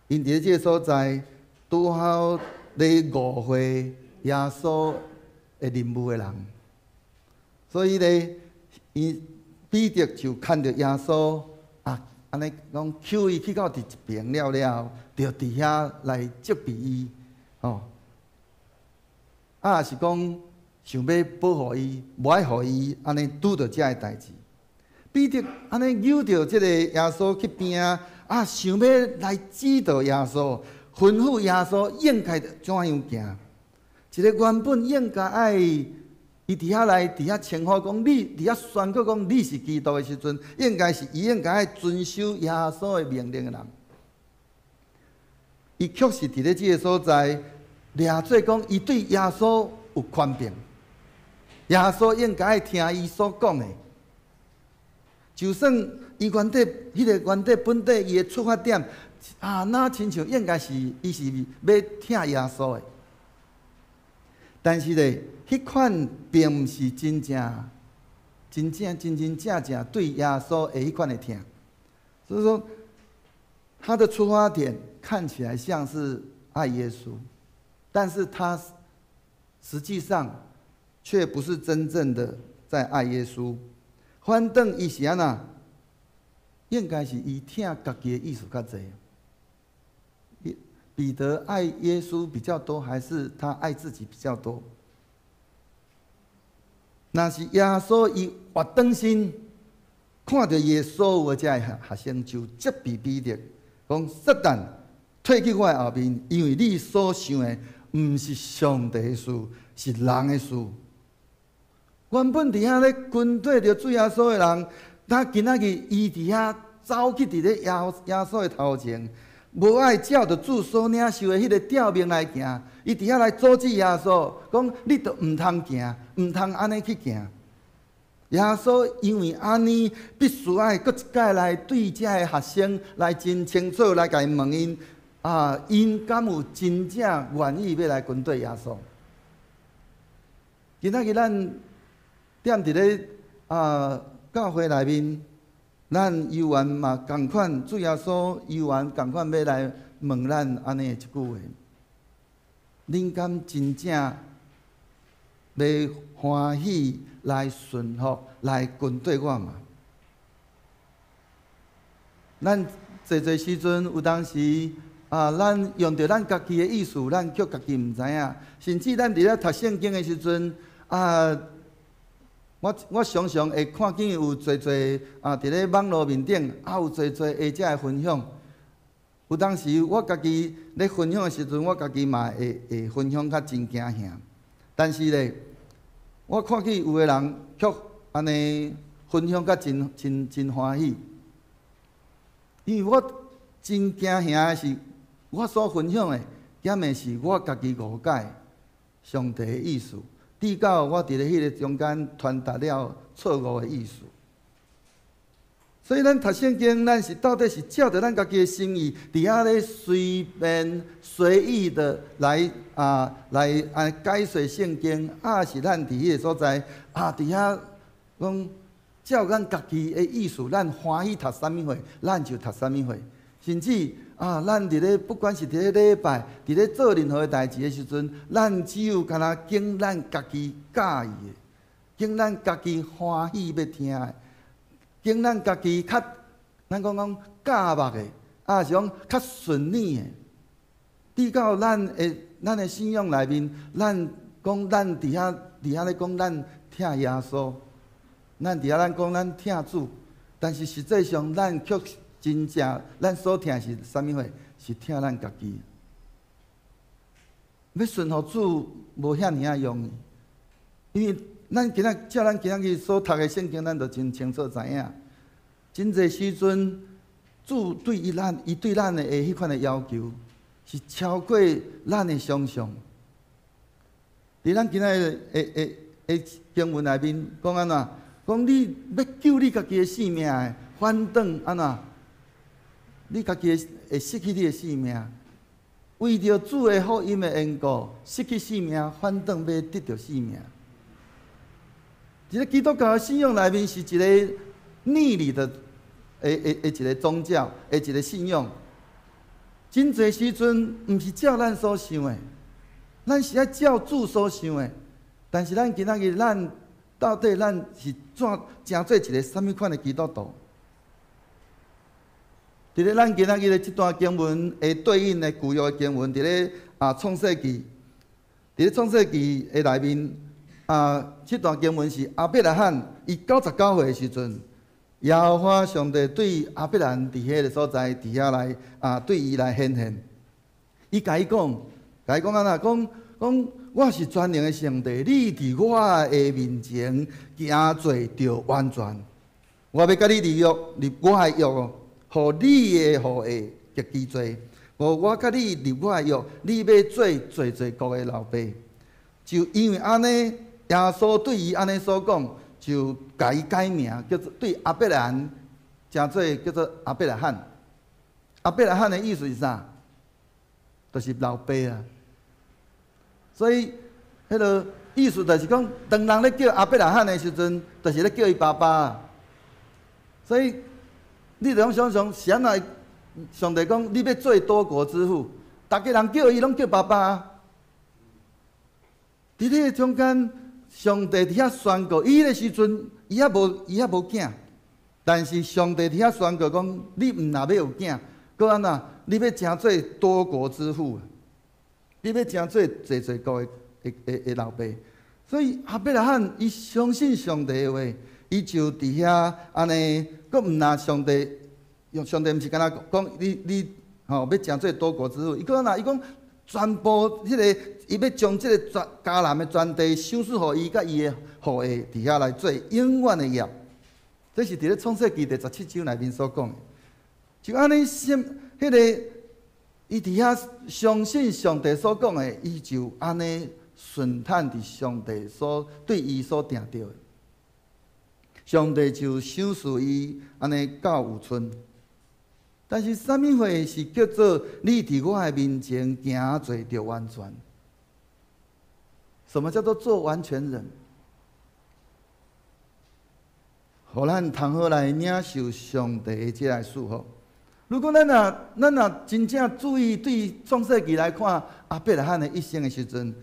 ，𪜶佇咧這个所在拄好咧誤會耶穌的任務的人，所以咧，伊彼得就牽著耶穌啊，按呢講抾伊去到佇一爿了了後，就佇遐來責備伊，吼。啊，是講想欲保護伊，無愛予伊按呢拄著這个代誌。彼得按呢揪著這个耶穌去邊仔，啊，想欲來指導耶穌，吩咐耶穌應該怎樣行。一个原本應該愛伊佇遐來佇遐稱呼講你，佇遐宣告講你是基督的時陣，應該是伊應該愛遵守耶穌的命令的人。伊卻是佇咧這个所在，掠做講伊對耶穌有權柄，耶穌應該愛聽伊所講的。就算伊原底彼个原底本底伊的出發點啊，若親像應該是伊是欲聽耶穌的，但是咧，彼款並毋是真正、真正、真真正正對耶穌的彼款的疼。所以說，他的出發點看起來像是愛耶穌，但是他實際上卻不是真正的在愛耶穌。反轉伊是按怎？應該是伊疼家己的意思較濟。彼得愛耶穌比較多，還是他愛自己比較多？若是耶穌伊活轉身，看著伊的所有的這个學生，就責備彼得，講：撒旦，退去我的後面，因為你所想的毋是上帝的事，是人的事。原本佇遐咧跟綴著主耶穌的人，他今仔日伊佇遐走去佇咧耶穌的頭前，無愛照著主所領受的彼个召命來行，伊佇遐來阻止耶穌，講你著毋通行，毋通按呢去行。耶穌因為按呢，必須愛閣一擺來對這个學生來真清楚來共𪜶問𪜶啊，𪜶敢有真正願意欲來跟綴耶穌？今仔日咱踮佇咧啊教會內面，咱猶原嘛仝款，主耶穌猶原仝款欲來問咱按呢一句話：恁敢真正欲歡喜來順服來跟綴我嗎？咱濟濟時陣有當時啊，咱用著咱家己的意思，咱卻家己毋知影，甚至咱佇咧讀聖經的時陣啊，我常常會看見有濟濟啊，佇咧網路面頂啊，有濟濟下遮的分享。有當時我家己咧分享的時陣，我家己嘛會分享較真驚嚇。但是咧，我看見有的人卻按呢分享甲真真真歡喜。因為我真驚嚇的是，我所分享的，兼的是我家己誤解上帝的意思，直到我佇咧彼个中間傳達了錯誤的意思。所以咱讀聖經，咱是到底是照著咱家己的心意，佇遐咧隨便隨意的來解說聖經，抑是咱佇彼个所在啊，佇遐講照咱家己的意思，咱歡喜讀啥物貨，咱就讀啥物貨。甚至啊，咱佇咧不管是佇咧禮拜，佇咧做任何的代誌的時陣，咱只有干焦揀咱家己佮意的，揀咱家己歡喜欲聽的，揀咱家己較，咱講講夾目的，抑是講較順耳的。直到咱的信仰內面，咱講咱佇遐咧講咱疼耶穌，咱佇遐咱講咱疼主，但是實際上咱卻真正咱所疼是啥物貨？是疼咱家己。欲順服主無遐爾仔容易，因為咱今仔照咱今仔日所讀的聖經，咱就真清楚知影。真濟時陣，主對伊咱，伊對咱的彼款的要求，是超過咱的想象。佇咱今仔日的的的經文內面講按怎？講你欲救你家己的性命的，反轉按怎？你家己會失去你的性命。為著主的福音的緣故，失去性命，反轉欲得著性命。一個基督教的信仰內面是一個逆理的的一個宗教，的一個信仰。真濟時陣毋是照咱所想的，咱是愛照主所想的。但是咱今仔日，咱到底咱是怎成做一個啥物款的基督徒？佇咧咱今仔日的這段經文的對應的舊約的經文，佇咧啊創世記，佇咧創世記的內面啊，這段經文是亞伯拉罕伊99歲的時陣，耶和華上帝對亞伯蘭佇彼个所在佇遐來啊，對伊來顯現。伊共伊講，共伊講按怎講？講我是全能的上帝，你佇我的面前行做著完全。我欲佮你立約，立我的約哦，予你的後裔極其濟。我佮你立我的約，你欲做濟濟國的老爸。就因為按呢，耶穌對伊按呢所講，就共伊改名，叫做對亞伯蘭，成做叫做亞伯拉罕。亞伯拉罕的意思是啥？就是老爸啊。所以，彼个意思就是講，當人咧叫亞伯拉罕的時陣，就是咧叫伊爸爸。所以，你就攏想想，是按怎上帝講，你欲做多國之父，逐家人叫伊攏叫爸爸。佇彼个中間，上帝佇遐宣告，伊彼个時陣，伊猶無囝，但是上帝佇遐宣告講，你毋若欲有囝，閣按怎？你欲成做多國之父，你欲成做濟濟國的的的的老爸。所以亞伯拉罕伊相信上帝的話，伊就佇遐按呢，閣毋若上帝，用上帝毋是干焦講你吼欲成做多國之父，伊閣按怎？伊講全部彼个，伊欲將這個全迦南的全地賞賜予伊佮伊的後裔佇遐來做永遠的業。這是佇咧創世記第17章內面所講的。就按呢，信彼个，伊佇遐相信上帝所講的，伊就按呢順趁佇上帝所對伊所定著的。上帝就賞賜伊按呢到有賰。但是啥物貨是叫做你佇我的面前行做著完全？什麼叫做做完全人？予咱通好來領受上帝的這个祝福。如果咱若真正注意對創世記來看亞伯拉罕的一生的時陣，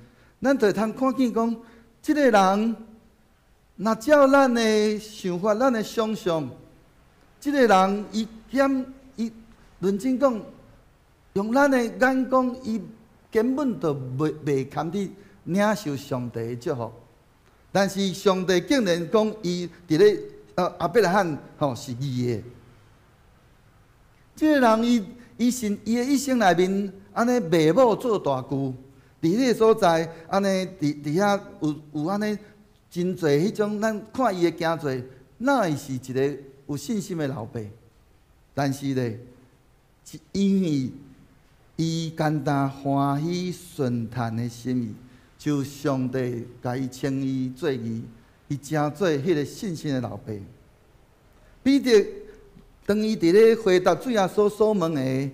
咱就會通看見講，這个人若照咱的想法、咱的想象，這个人伊兼伊認真講，用咱的眼光，伊根本就袂堪得領受上帝的祝福。但是上帝竟然講伊佇咧亞伯拉罕吼是義的。這個人伊的一生內面按呢賣某做大舅，佇彼個所在按呢佇遐有按呢真濟彼種，咱看伊的行做，哪會是一個有信心的老爸？但是咧，因為伊簡單歡喜順趁的心意，就上帝共伊稱伊做義，伊成做彼個信心的老爸。彼得當伊佇咧回答主耶穌所問的，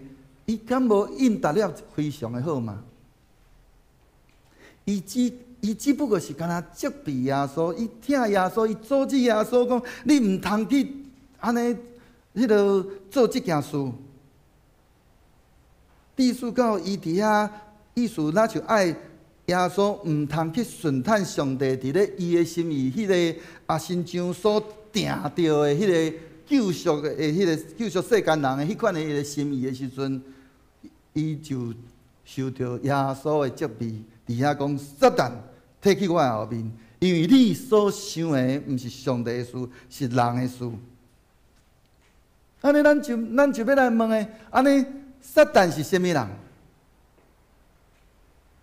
伊敢無應答了非常的好嘛？伊只不過是敢若責備耶穌，伊疼耶穌，伊阻止耶穌講：你毋通去按呢，彼个做這件事。意思到伊佇遐意思，若像愛耶穌毋通去順趁上帝佇咧伊的心意，彼个阿神像所定著的彼个救贖的彼个救贖世間人的彼款的彼个心意的時陣，伊就受著耶穌的責備，佇遐講撒旦退去我的後面，因為你所想的毋是上帝的事，是人的事。按呢，咱就欲來問的，按呢，撒旦是啥物人？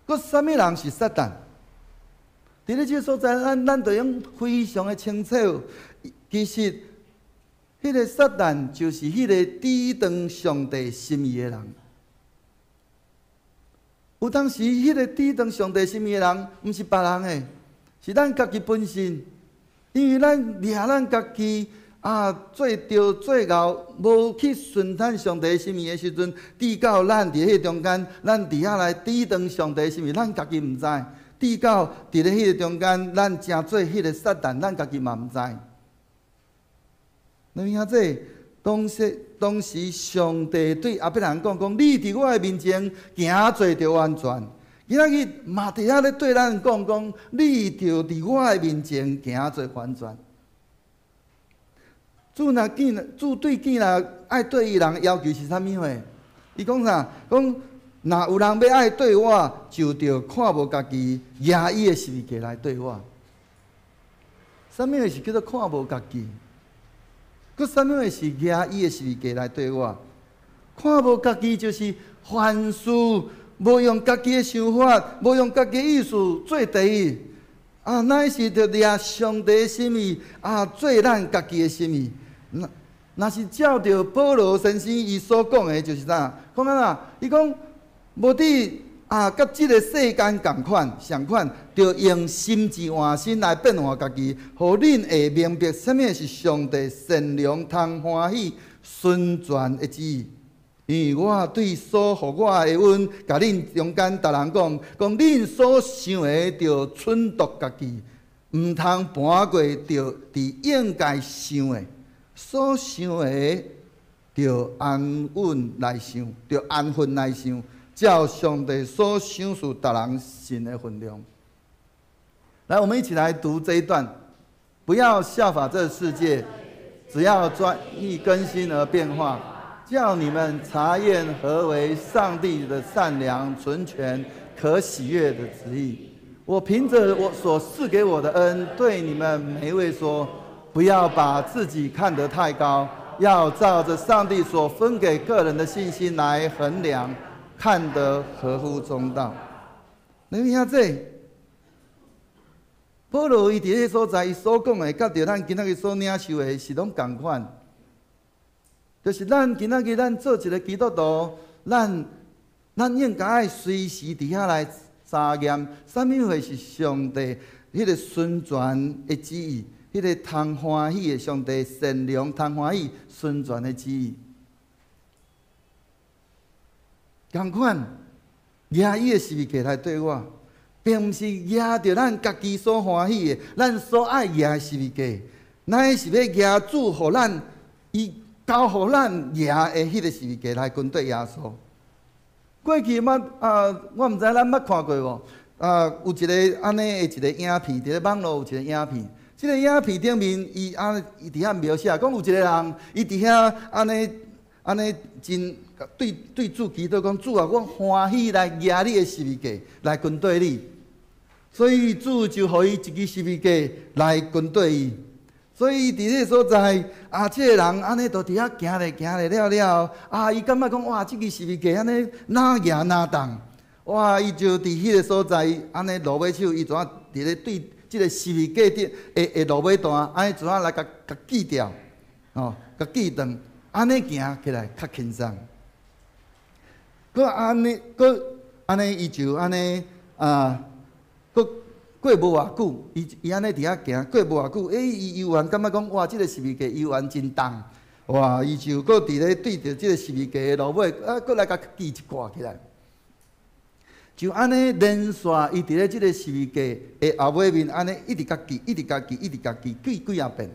閣啥物人是撒旦？佇咧這个所在，咱就用非常的清楚。其實，彼个撒旦就是彼个抵擋上帝心意的人。有當時，彼个抵擋上帝心意的人，毋是別人的，是咱家己本身。因為咱掠咱家己啊，做著做𠢕，無去順趁上帝心意的時陣，至到咱佇彼个中間，咱佇遐來抵擋上帝心意，咱家己毋知。至到佇咧彼个中間，咱成做彼个撒旦，咱家己嘛毋知。你聽這，當時上帝對亞伯蘭講講，你佇我的面前行做著完全。今仔日嘛佇遐咧對咱講講，你著佇我的面前行做完全。主若見，主對見人愛對伊人要求是啥物貨？伊講啥？講若有人欲愛綴我，就著看無家己，舉伊的十字架來綴我。啥物貨是叫做看無家己？閣啥物貨是舉伊的十字架來綴我？看無家己就是凡事無用家己的想法，無用家己的意思做第一。啊，乃是著掠上帝的心意，啊，做咱家己的心意。若是照著保羅先生伊所講的，就是啥？講按怎？伊講無佇啊，佮這个世間仝款相款，著用心智換新來變換家己，予恁會明白啥物是上帝善良、通歡喜、純全的旨意。因為我對所予我的恩，共恁中間逐人講，講恁所想的，著忖度家己，毋通瞞過著佇應該想的。所想的，著安穩來想，著安分來想，照上帝所賞賜逐人信的分量。來，我們一起來讀這一段。不要效法這世界，只要專意更新而變化，叫你們察驗何為上帝的善良、純全、可喜悅的旨意。我憑着我所賜給我的恩，對你們每一位說：不要把自己看得太高，要照着上帝所分給個人的信心來衡量，看得合乎中道。你聽這，保羅伊佇彼个所在，伊所講的，佮著咱今仔日所領受的是攏仝款。就是咱今仔日咱做一個基督徒，咱應該愛隨時佇遐來查驗，啥物貨是上帝彼个純全的旨意，彼个通歡喜的上帝善良、通歡喜、純全的旨意。仝款，舉伊的十字架來綴我，並毋是舉著咱家己所歡喜的，咱所愛舉的十字架，乃是欲舉主予咱，伊交予咱舉的彼个十字架來跟綴耶穌。過去捌啊，我毋知咱捌看過無？啊，有一个按呢的一个影片，佇咧網路有一个影片。這个影片頂面，伊按伊佇遐描寫，講有一個人，伊佇遐按呢按呢真對對主祈禱講，主啊，我歡喜來舉你的十字架來跟綴你。所以主就予伊一支十字架來跟綴伊。所以佇彼個所在，啊，這個人按呢就佇遐行咧行咧了了，啊，伊感覺講哇，這支十字架按呢若舉若重，哇，伊就佇彼個所在按呢落尾手，伊怎佇咧對這個十字架頂的落尾段，按呢怎來共共繫牢，吼，共繫斷，按呢行起來較輕鬆。閣按呢，閣按呢，伊就按呢啊，閣過無偌久，伊伊按呢佇遐行，過無偌久，欸，伊猶原感覺講，哇，這個十字架猶原真重，哇，伊就閣佇咧對著這個十字架的落尾，啊，閣來共繫一掛起來。就按呢連續，伊佇咧這個十字架的後尾面，按呢一直共繫，一直共繫，一直共繫，繫幾仔遍。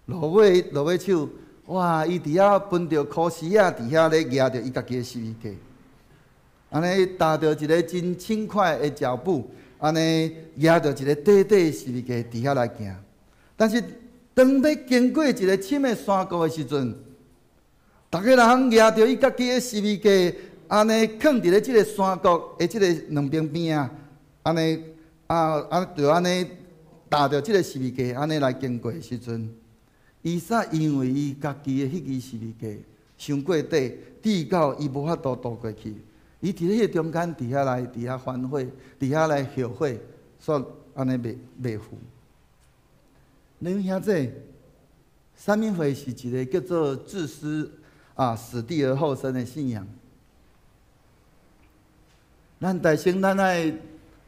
落尾落尾手，哇！伊佇遐分著箍絲仔，佇遐咧舉著伊家己的十字架，按呢踏著一个真輕快的腳步，按呢舉著一个短短的十字架佇遐來行。但是當欲經過一个深的山谷的時陣，逐个人舉著伊家己的十字架，按呢囥佇咧這个山谷的這个兩邊邊仔，按呢啊啊，就按呢踏著這个十字架，按呢來經過的時陣，伊煞因為伊家己的彼支十字架傷過短，至到伊無法度渡過去。伊佇彼個中間，佇遐來，佇遐反悔，佇遐來後悔，煞按呢袂袂赴。恁兄弟，啥物會是一个叫做自私啊、死地而後生的信仰？咱大先，咱愛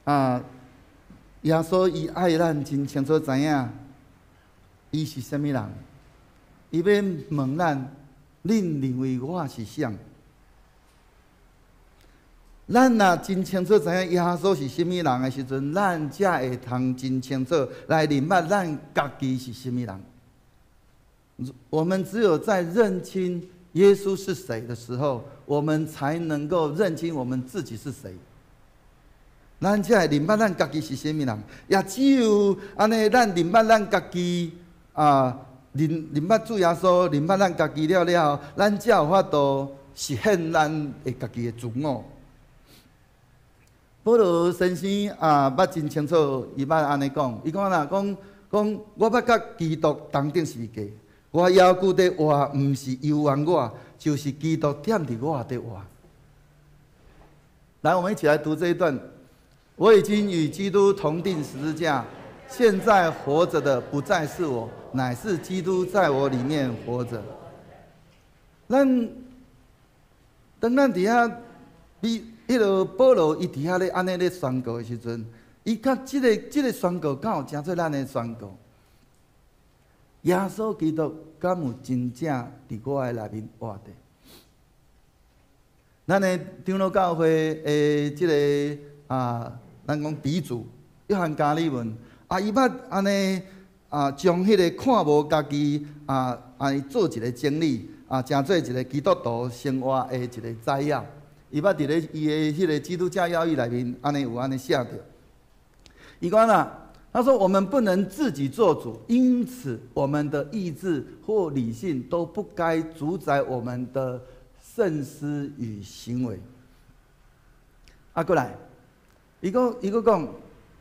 啊，耶穌伊愛咱真清楚知影，伊是啥物人？伊欲問咱，恁認為我是誰？咱若真清楚知影耶穌是啥物人的時陣，咱才會通真清楚來認捌咱家己是啥物人。我們只有在認清耶穌是誰的時候，我們才能夠認清我們自己是誰。咱才會認捌咱家己是啥物人，也只有按呢，咱認捌咱家己啊，認認捌主耶穌，認捌咱家己了了，咱才有法度實現咱的家己的自我。保羅先生啊，捌真清楚，伊捌按呢講，伊講啦，講講我捌佮基督同釘十字架，我猶閣佇活，毋是猶原我，就是基督踮佇我佇活。來，我們一起來讀這一段。我已經與基督同釘十字架，現在活着的不再是我，乃是基督在我裡面活着。咱當咱佇遐比彼个保羅伊佇遐咧按呢咧宣告的時陣，伊佮這个這个宣告敢有成做咱的宣告？耶穌基督敢有真正佇我的內面活著？咱的長老教會的這个啊，咱講鼻祖約翰加爾文啊，伊捌按呢啊，將彼个看無家己啊，按呢做一个整理啊，成做一个基督徒生活的一个摘要。伊捌佇咧伊的彼个基督教要義內面，按呢有按呢寫著。伊講啦，他說：我們不能自己做主，因此我們的意志或理性都不該主宰我們的慎思與行為。啊，過來，伊閣伊閣講，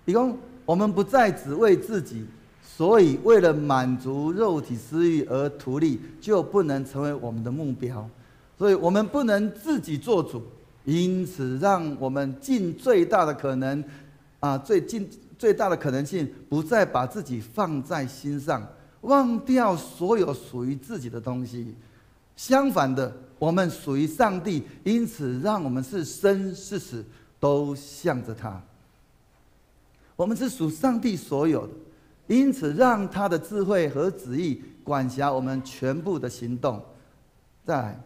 伊講我們不再只為自己，所以為了滿足肉體私欲而圖利，就不能成為我們的目標。所以我們不能自己做主。因此，讓我們盡最大的可能，啊，最盡最大的可能性，不再把自己放在心上，忘掉所有屬於自己的東西。相反的，我們屬於上帝，因此讓我們是生是死，都向着他。我們是屬上帝所有的，因此讓他的智慧和旨意管轄我們全部的行動。再來。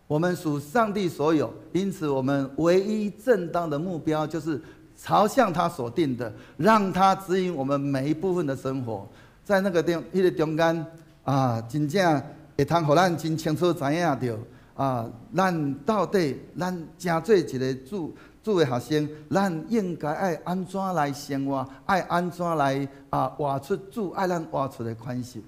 我們屬上帝所有，因此我們唯一正當的目標就是朝向他所定的，讓他指引我們每一部分的生活。在那個中，彼個中間啊，真正會通予咱真清楚知影著啊，咱到底咱成做一个主主的學生，咱應該愛按怎來生活，愛按怎來啊活出主愛咱活出的款式。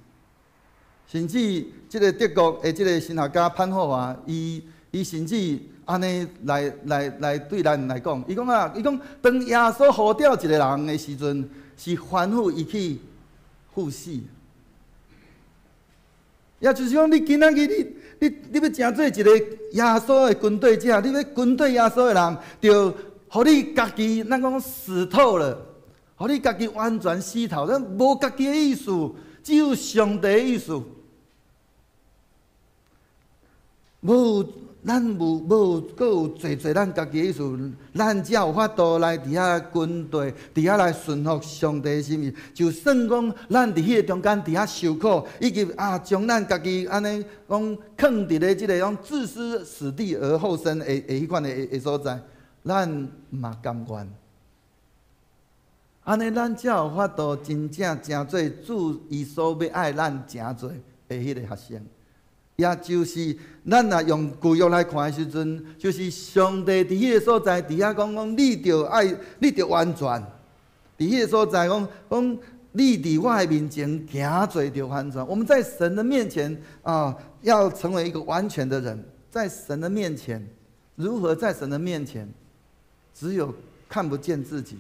甚至這个德國的這个神學家潘霍華，伊伊伊甚至按呢來對咱來講，伊講啊，伊講當耶穌呼召一個人的時陣，是吩咐伊去赴死。也就是講，你今仔日你欲成做一個耶穌的跟隨者，你欲跟隨耶穌的人，著予你家己，咱講死透了，予你家己完全死透，咱無家己的意思，只有上帝的意思。無，咱無無閣有濟濟咱家己的意思，咱才有法度來佇遐跟隨，佇遐來順服上帝的心意。就算講咱佇彼個中間佇遐受苦，以及啊將咱家己按呢講囥佇咧這个講置之死地而後生的彼款的所在，咱嘛甘願。按呢，咱才有法度真正成做主伊所欲愛咱成做的彼個學生。也就是咱若用舊約來看的時陣，就是上帝佇彼個所在，佇遐講講，你著愛，你著完全。佇彼個所在講講，你佇我的面前行做著完全。我們在神的面前啊，要成為一個完全的人，在神的面前，如何在神的面前？只有看不見自己，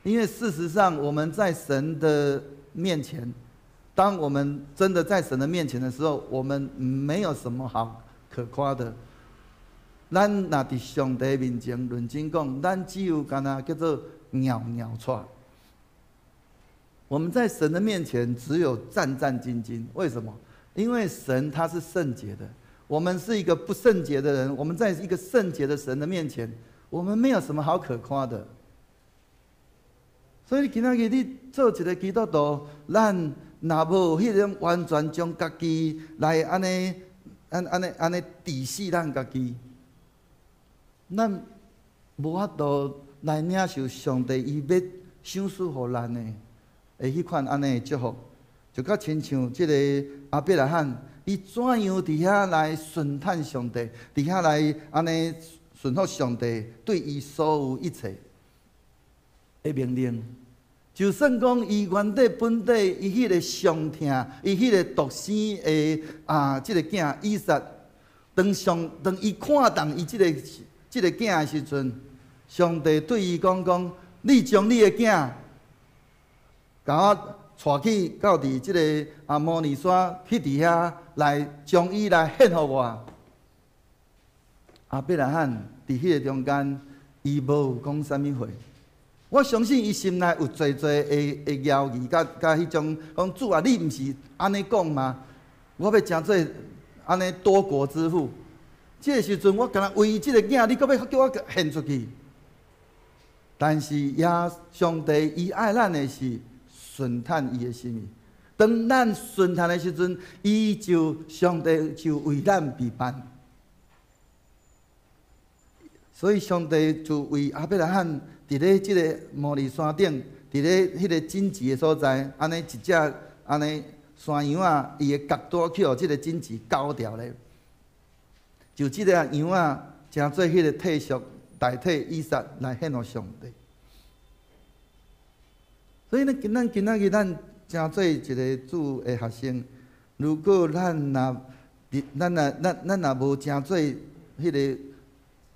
因為事實上我們在神的面前。當我們真的在神的面前的時候，我們沒有什麼好可誇的。咱若佇上帝面前認真講，咱只有干焦叫做蟯蟯掣。我們在神的面前只有戰戰兢兢。為什麼？因為神他是聖潔的，我們是一個不聖潔的人。我們在一個聖潔的神的面前，我們沒有什麼好可誇的。所以今仔日你做一個基督徒，咱若無彼種完全將家己來按呢、按按呢、按呢治死咱家己，咱無法度來領受上帝伊欲賞賜予咱的的彼款按呢祝福，就佮親像這個亞伯拉罕，伊怎樣佇遐來順趁上帝，佇遐來按呢順服上帝對伊所有一切的命令。就算講伊原底本底伊彼個傷疼，伊彼個獨生的啊，這個囝以撒，當上當伊看重伊這個囝的時陣，上帝對伊講講：你將你的囝，共我帶去到佇這个啊摩利山去佇遐來將伊來獻予我。亞伯拉罕佇彼个中間，伊無講啥物話。我相信伊心內有濟濟的猶疑，佮彼種講主啊，你毋是按呢講嗎？我欲成做按呢多國之父。這个時陣我干焦為這个囝，你閣欲叫我獻出去？但是耶上帝伊愛咱的是順趁伊的心意。當咱順趁的時陣，伊就上帝就為咱備辦。所以上帝就為亞伯拉罕佇咧這个摩利山頂，佇咧彼个荊棘的所在，按呢一隻按呢山羊仔，伊的角拄去予這个荊棘勾牢咧，就這个羊仔成做彼个替贖，代替以撒來獻予上帝。所以呢，咱今仔日咱成做一个主的學生，如果咱若咱若咱咱若無成做彼个。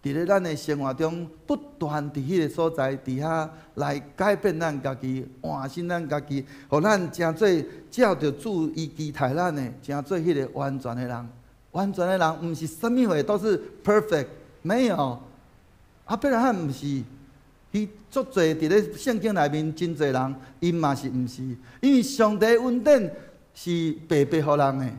佇咧咱的生活中，不斷佇彼个所在，佇遐來改變咱家己，換新咱家己，予咱成做照著主伊期待咱的，成做彼个完全的人。完全的人，毋是啥物貨都是 perfect，沒有。亞伯拉罕毋是，伊足濟佇咧聖經內面真濟人，伊嘛是毋是？因為上帝恩典是白白予人的，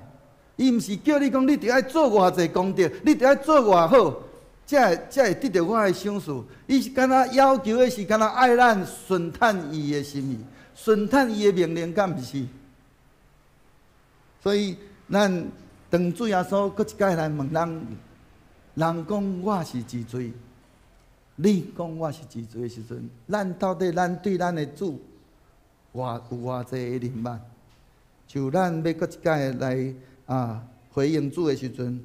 伊毋是叫你講你著愛做偌濟功德，你著愛做偌好。才會得著我的賞賜。伊是干焦要求的是干焦愛咱順趁伊的心意，順趁伊的命令，敢毋是？所以咱當主耶穌閣一擺來問人，人講我是一罪，你講我是一罪的時陣，咱到底咱對咱的主偌有偌濟的認捌？就咱欲閣一擺來啊回應主的時陣，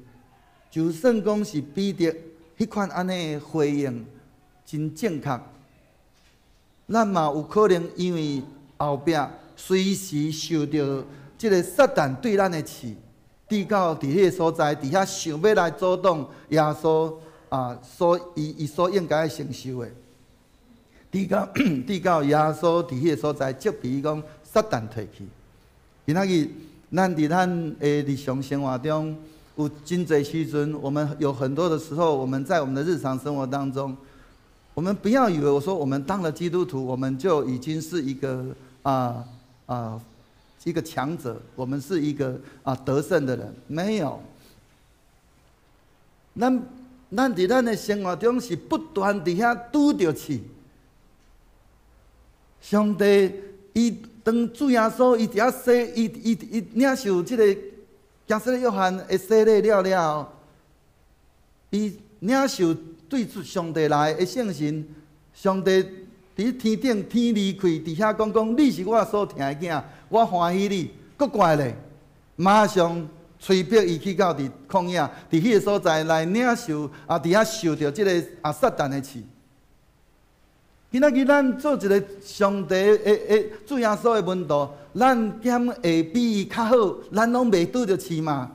就算講是彼得彼款按呢回應真正確，咱嘛有可能因為後壁隨時受著這个撒旦對咱的刺，直到佇彼个所在，佇遐想欲來阻擋耶穌啊，所伊伊所應該承受的。直到直到耶穌佇彼个所在責備伊講：撒旦退去。今仔日，咱佇咱的日常生活中，有真濟時陣，我們有很多的時候，我們在我們的日常生活當中，我們不要以為我說我們當了基督徒，我們就已經是一個一個強者，我們是一個得勝的人，沒有。咱咱佇咱的生活中是不斷佇遐拄著試。上帝伊當主耶穌伊佇遐洗，伊伊伊領受這个施洗約翰的洗禮了了後，伊領受對上帝來的聖神，上帝佇天頂天離開，佇遐講講，你是我所疼的囝，我歡喜你。閣怪咧，馬上催逼伊去到佇曠野，佇彼个所在來領受，佇遐受著這个撒旦的試。今仔日咱做一个上帝的的主耶穌的門徒，咱敢會比伊較好？咱攏袂拄著試嘛？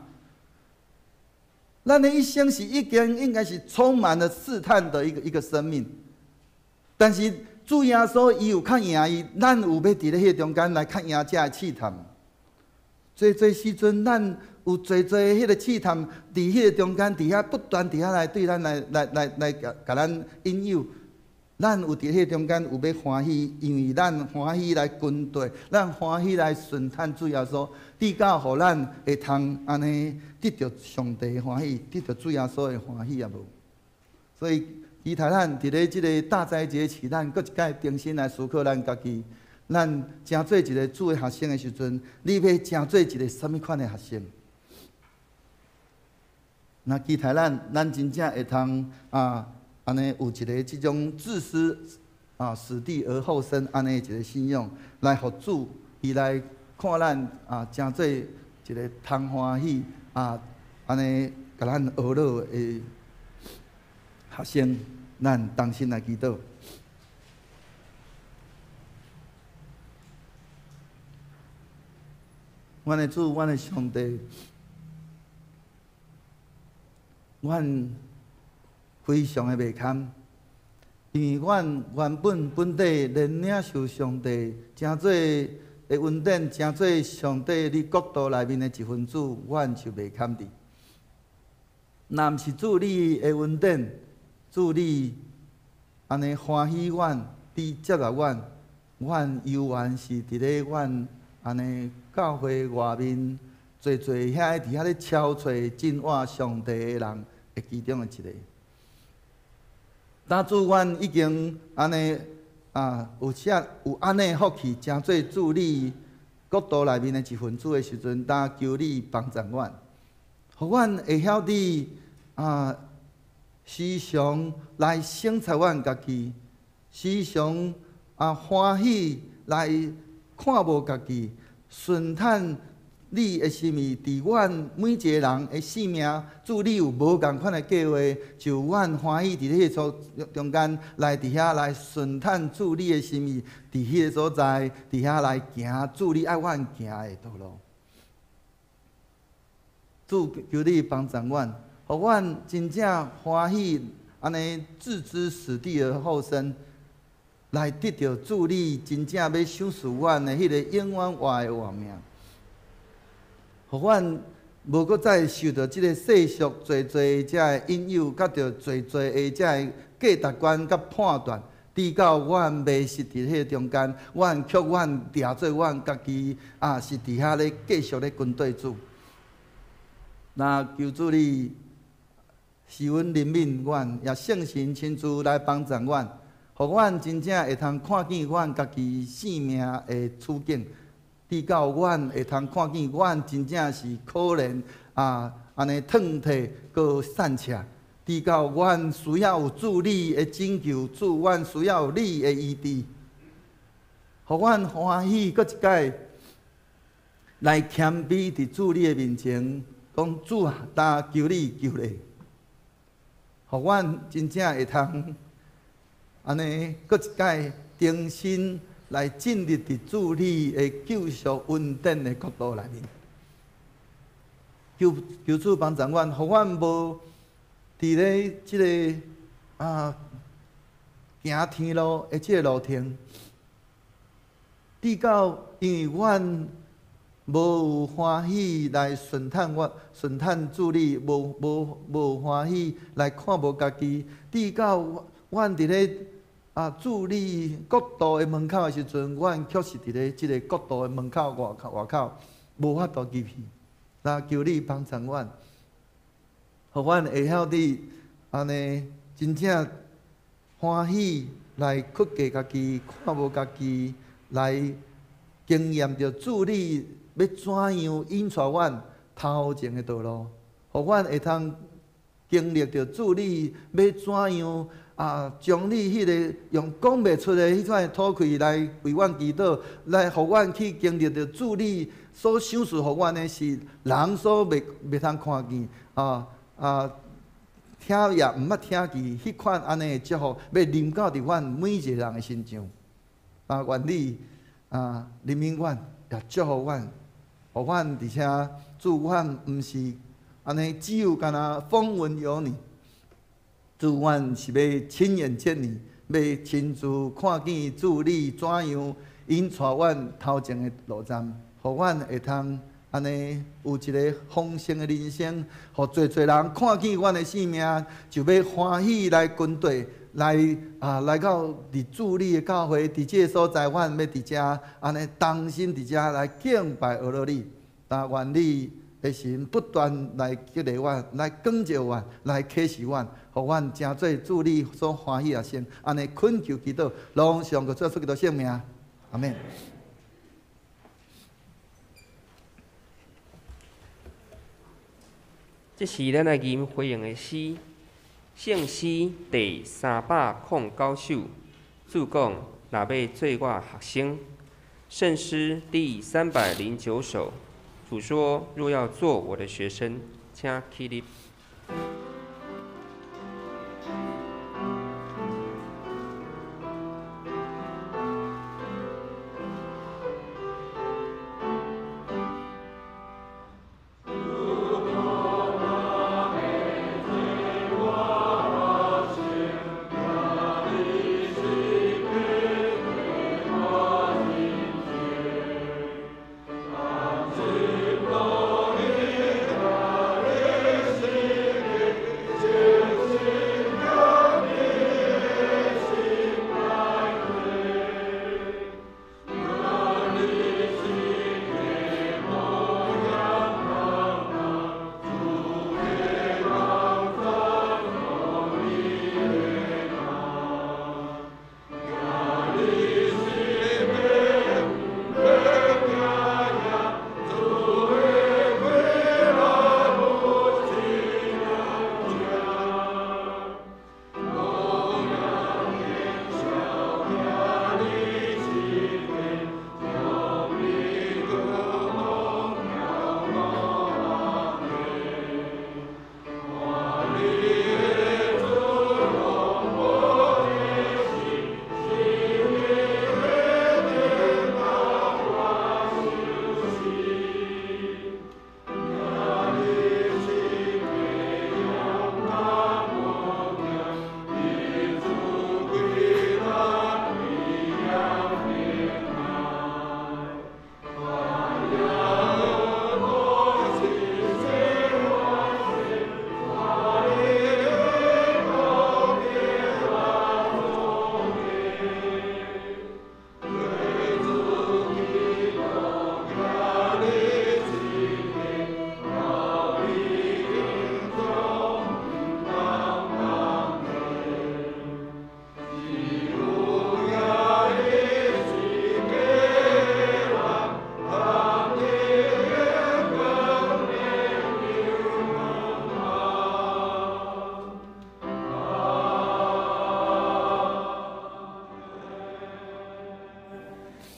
咱的一生是已經應該是充滿了試探的一個一個生命。但是主耶穌伊有較贏伊，咱有欲佇咧彼個中間來較贏這个試探。濟濟時陣，咱有濟濟彼個試探佇彼個中間，佇遐不斷佇遐來對咱來來來來共共咱引誘。咱有佇彼個中間有欲歡喜，因為咱歡喜來跟隨，咱歡喜來順趁主耶穌，直到予咱會通按呢得著上帝的歡喜，得著主耶穌的歡喜也無。所以，期待咱佇咧這个大齋節期，咱閣一擺重新來思考咱家己，咱成做一个主的學生的時陣，你欲成做一个啥物款的學生？若期待咱，咱真正會通啊。按呢有一个這種置死啊，死地而後生按呢一个信仰，來予主伊來看咱啊，成做一个通歡喜啊，按呢共咱學樂的學生，咱同心來祈禱。阮的主，阮的上帝，阮非常的袂堪，因為阮原本本底連領受上帝成做的恩典，成做上帝你國度內面的一分子，阮就袂堪佇。若毋是主你的恩典，主你按呢歡喜阮，你接納阮，阮猶原是佇咧阮按呢教會外面濟濟遐佇遐咧敲揣真活上帝的人的其中的一个。當主，阮已經按呢啊，有遮有按呢福氣，成做主你國度內面的一份子的時陣，當求你幫助阮，予阮會曉得啊，時常來省察阮家己，時常啊歡喜來看無家己，順趁你的心意，佇阮每一个人的生命，主你有無仝款的計劃，就阮歡喜佇彼个所中間來佇遐來順趁主你的心意，佇彼个所在，佇遐來行主你愛阮行的道路。主求你幫助阮，予阮真正歡喜，按呢置之死地而後生，來得著主你真正欲賞賜阮的彼个永遠活的活命。予阮無閣再受著這个世俗濟濟遮个引誘，佮著濟濟的遮个價值觀佮判斷，直到阮迷失佇彼个中間，阮卻阮掠做阮家己啊，是佇遐咧繼續咧跟對主。那求主你賜阮憐憫阮，也聖神親自來幫助阮，予阮真正會通看見阮家己性命的處境。直到阮會通看見，阮真正是可憐啊！按呢褪退閣散赤。直到阮需要有主你的拯救，主阮需要有你的醫治，予阮歡喜閣一擺來謙卑佇主你的面前，講主啊，焦求你救咧，予阮真正會通按呢閣一擺重新來進入佇主你的救贖恩典的國度內面。求求主幫助阮，予阮無佇咧這个行天路的這个路程，直到因為阮無有歡喜來順趁我順趁主你，無歡喜來看無家己，直到阮佇咧主你國度的門口的時陣，阮卻是佇咧這个國度的門口外口，無法度入去。那求你幫助阮，予阮會曉得按呢真正歡喜來克制家己，看無家己，來經驗著主你欲怎樣引帶阮頭前的道路，予阮會通經歷著主你欲怎樣將你彼个用講袂出的彼款的吐氣來為阮祈禱，來予阮去經歷著主你所賞賜予阮的是人所袂通看見聽也毋捌聽見彼款按呢的祝福，欲臨到佇阮每一個人的身上。願你憐憫阮，也祝福阮，予阮而且主阮毋是按呢只有干焦風聞有你。主，阮是欲親眼見你，欲親自看見主你怎樣引帶阮頭前的路站，予阮會通按呢有一个豐盛的人生，予濟濟人看見阮的生命，就欲歡喜來跟綴，來到佇主你的教會，佇這个所在，阮欲佇遮按呢同心佇遮來敬拜阿羅你，但願你的神不斷來激勵阮，來光照阮，來啟示阮，予阮成做主你所歡喜的生。按呢懇求祈禱，攏上個主耶穌基督聖名，阿們。這是咱來吟回應的詩，聖詩第309首。主講，若欲做我學生，聖詩第309首。主說：若要做我的學生，請起立。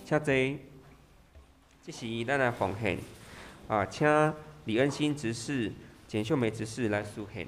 請坐。這時咱來奉獻，請李恩新執事、簡秀梅執事來司獻。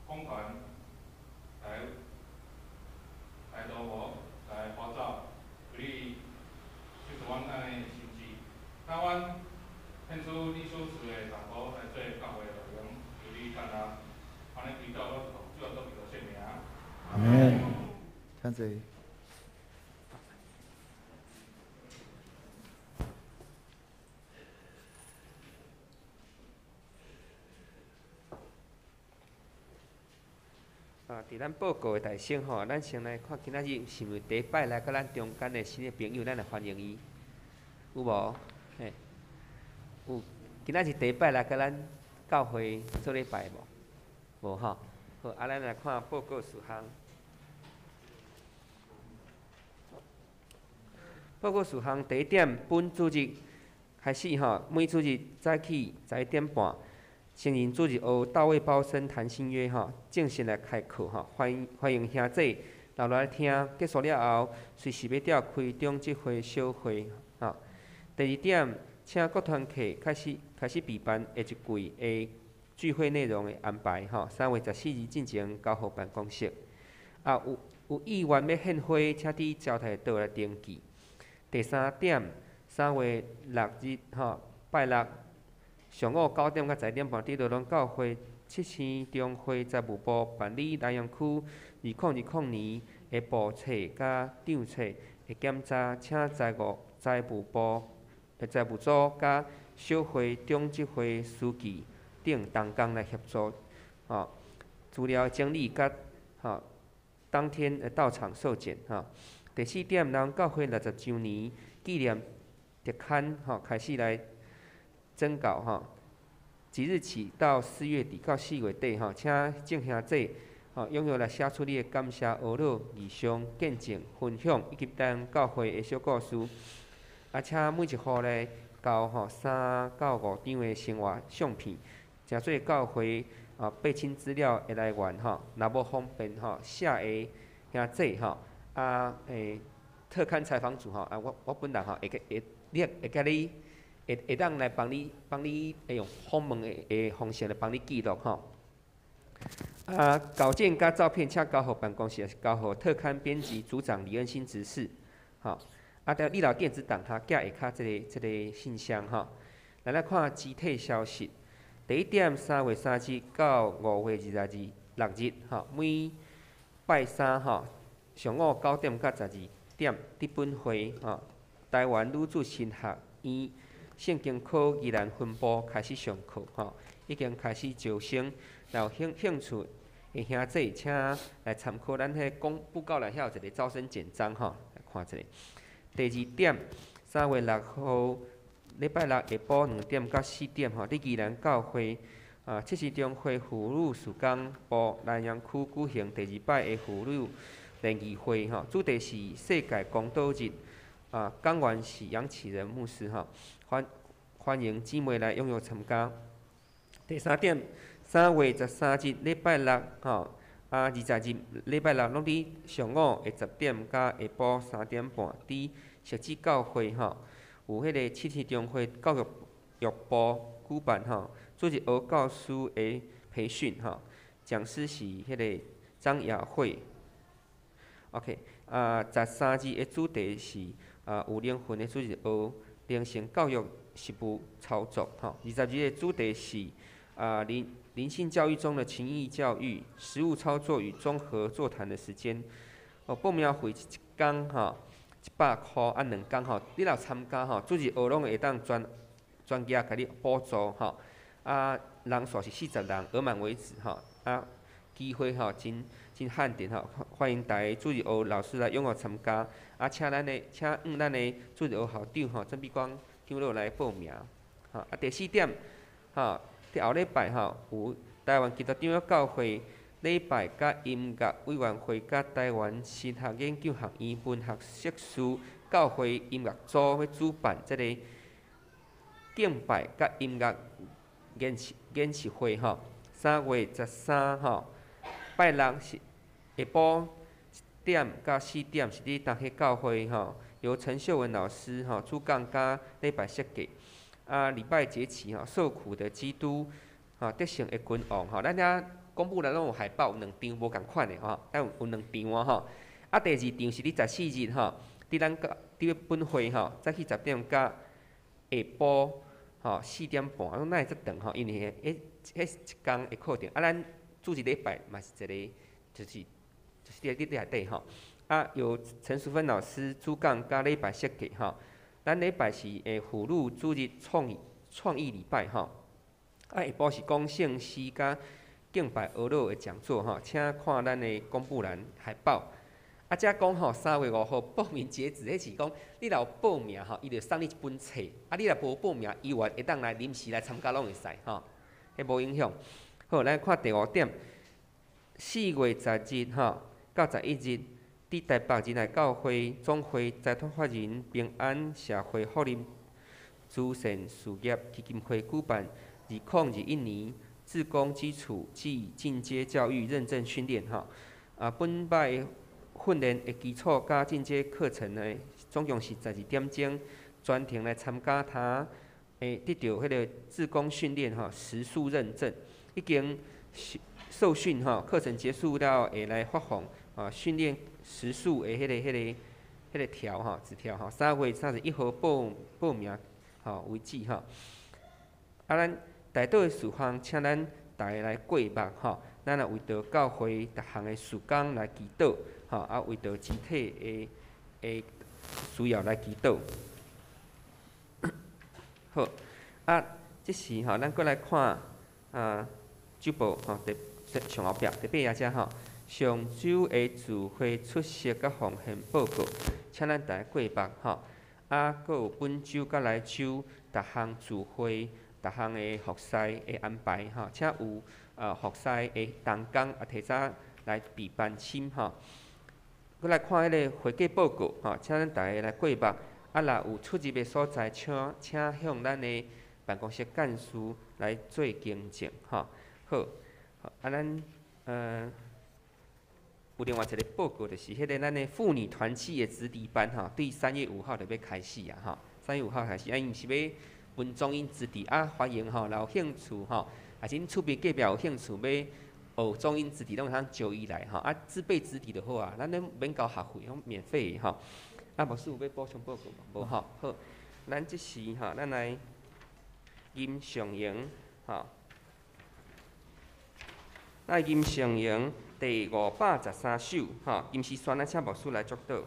奉权来来图谋来呼召，求你救赎阮咱的心志，那阮献出你所赐的财宝来做教会的内容，求你悦纳，按呢祈祷，奉主耶稣基督圣名。阿门。请坐。啊，伫咱报告的大先吼，咱先来看今仔日是毋是第一摆来佮咱中间的新的朋友，咱来欢迎伊，有无？嘿，有。今仔日第一摆来佮咱教会做礼拜无？无吼。好，啊，咱来看报告事项。报告事项第一点，本主日开始吼，每主日早起11点半。成人主日学大卫鲍森谈新约吼，正式来开课吼，欢欢迎兄弟留落来听。结束了后，随时欲调开中职会小会吼。第二点，请各团契开始开始备办下一季的聚会内容的安排吼。3月14日进前交予办公室。啊，有有意愿欲献花，请伫招待桌来登记。第三点，3月6日吼，拜六。上午9点到11点半，伫罗东教会七星中会财务部办理南洋区2020年的簿册佮账册的检查，请财务财务部的财务组佮小会长执会书记等同工来协助，吼资料整理佮吼当天的到场受检吼。第四点，南洋教会60周年纪念特刊吼开始来征稿吼，即日起到4月底到4月底吼，请众兄弟吼踊跃来写出你的感谢、懊恼、异象、见证、分享，以及咱教会的小故事。啊，请每一户咧交吼3到5张的生活相片，成做教会啊备亲资料的来源吼。若无方便吼写的兄弟吼，啊特刊采访组吼，啊我我本人吼会会你会共你。会会当来帮你帮你会用访问的的方式来帮你记录吼。啊，稿件佮照片，请交予办公室，抑是交予特刊编辑组长李恩新执事，吼。啊，著你若有电子档，哈，寄下跤这个这个信箱吼。咱来看肢体消息。第一点，3月3日到5月22、6日，吼，每拜三吼，上午9点到12点，伫本会吼，台湾女子神学院圣经科宜兰分部开始上课吼，已经开始招生，若有兴兴趣的兄弟，请来参考咱彼公布告栏遐有一个招生简章吼，来看一下。第二点，3月6号礼拜六下晡2点到4点吼，伫宜兰教会啊七时中会妇女事工部南洋区举行第二摆的妇女联谊会吼，主题是世界公道日。啊，讲员是杨启仁牧师吼，欢欢迎姊妹来踊跃参加。第三点，3月13日礼拜六吼，啊20日礼拜六拢伫上午的10点到下晡3点半，伫石子教会吼，有彼个七天中会教育育部举办吼，主日学教师的培训吼，讲师是彼个张雅慧。OK，啊，13日的主题是啊有灵魂的主日学灵性教育实务操作吼。20日的主题是啊灵灵性教育中的情意教育实务操作与综合座谈的时间。哦，报名费一工吼100箍，啊两工吼，你若参加吼，主日学拢会当专专家共你补助吼。啊，人数是40人，额满为止吼。啊，机会吼真真罕见吼，欢迎大家主日学老师来踊跃参加。啊，请咱的请向咱的主日学校长吼曾碧光长老来报名。吼，啊，第四点，吼，伫后礼拜吼有台湾基督长老教会礼拜佮音乐委员会佮台湾神学研究学院文学硕士教会音乐组欲主办这个敬拜佮音乐研习研习会吼，3月13吼，拜六是下晡1点到4点是伫东溪教会吼，由陈秀文老师吼主讲佮礼拜设计。啊，礼拜节期吼，受苦的基督吼，得胜的君王吼，咱遐公布欄攏有海報，有兩張無仝款的吼，咱有兩場啊吼。啊，第二場是佇14日吼，佇咱教佇本會吼，早起10點到下晡吼4點半，哪會遮長吼？因為彼是一工的課程，啊，咱主日禮拜嘛是一个，就是佇內底吼。啊，由陳淑芬老師主講，佮禮拜設計吼。咱禮拜是輔女主日創意禮拜吼。啊，下晡是講聖詩佮敬拜阿樂的講座吼，請看咱的公布欄海報。啊，遮講吼，3月5號報名截止，彼是講你若有報名吼，伊就送你一本冊。啊，你若無報名，伊猶會當來臨時來參加攏會使吼，彼無影響。好，咱看第五點，4月10日吼到11日，佇台北仁愛教會總會財團法人平安社會福利慈善事業基金會舉辦2021年志工基礎暨進階教育認證訓練吼。啊，本擺訓練的基礎佮進階課程呢，總共是12點鐘，全程來參加，他會得著彼个志工訓練吼時數認證，已經受訓吼，課程結束了會來發放啊訓練時數的彼個條吼紙條吼，3月31號報名吼為止吼。啊，咱代禱的事項，請咱逐家來過目吼，咱來為著教會逐項的事工來祈禱吼，啊，為著肢體的需要來祈禱。好，啊，這時吼，咱閣來看啊，周報吼，第上後壁第八頁遮吼，上週的聚會出席佮奉獻報告，請咱逐家過目吼。啊，閣有本週佮來週逐項聚會、逐項的服侍的安排吼，請有服侍的同工啊提早來備班簽吼。閣來看彼個會計報告吼，請咱逐家來過目。啊，若有出入的所在，請向咱的辦公室幹事來做更正吼。好，啊，咱有另外一个報告，就是彼個咱的婦女團契的子弟班吼，對3月5號就欲開始啊吼。3月5號開始，啊，𪜶是欲分中英子弟啊，歡迎吼，若有興趣吼，啊是恁厝邊隔壁有興趣欲學中英子弟，攏會通招伊來吼。啊，自備子弟就好啊，咱攏免交學費，攏免費的吼。啊，牧師有欲補充報告無？無吼。好，咱這時吼，咱來吟聖詠吼。來吟聖詠第513首吼，金詩山，咱請牧師來祝禱。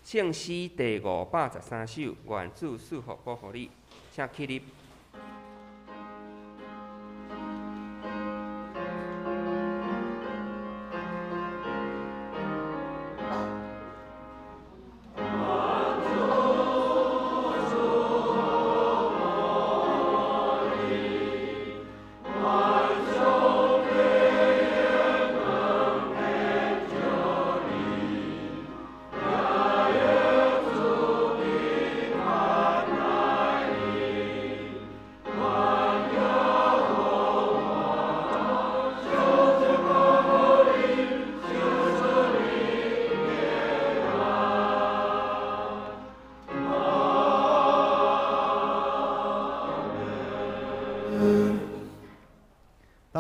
聖詩第513首，願主賜福保護你，請起立。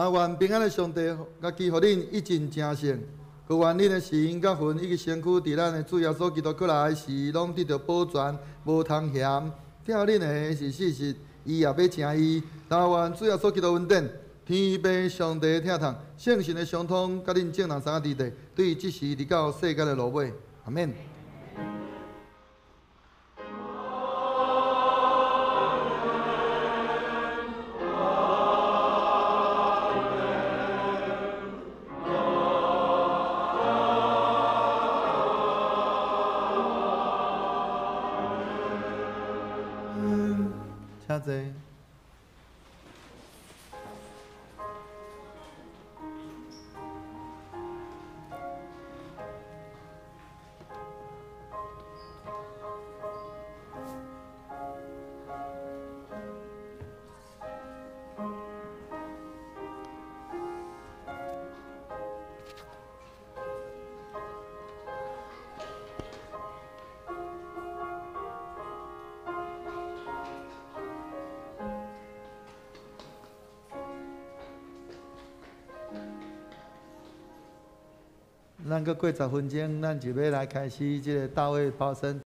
願平安的上帝，共祈予恁一盡成聖，閣願恁的心佮魂以及身軀，佇咱的主耶穌基督閣來時，攏得著保全，無通嫌。疼恁的是事實，伊也欲成伊。但願主耶穌基督恩典，天父上帝疼痛，聖神的相通，佮恁眾人三個佇佇，對這時直到世界的落尾。阿們。請坐。咱閣過10分鐘，咱就欲來開始這个大衛拋身。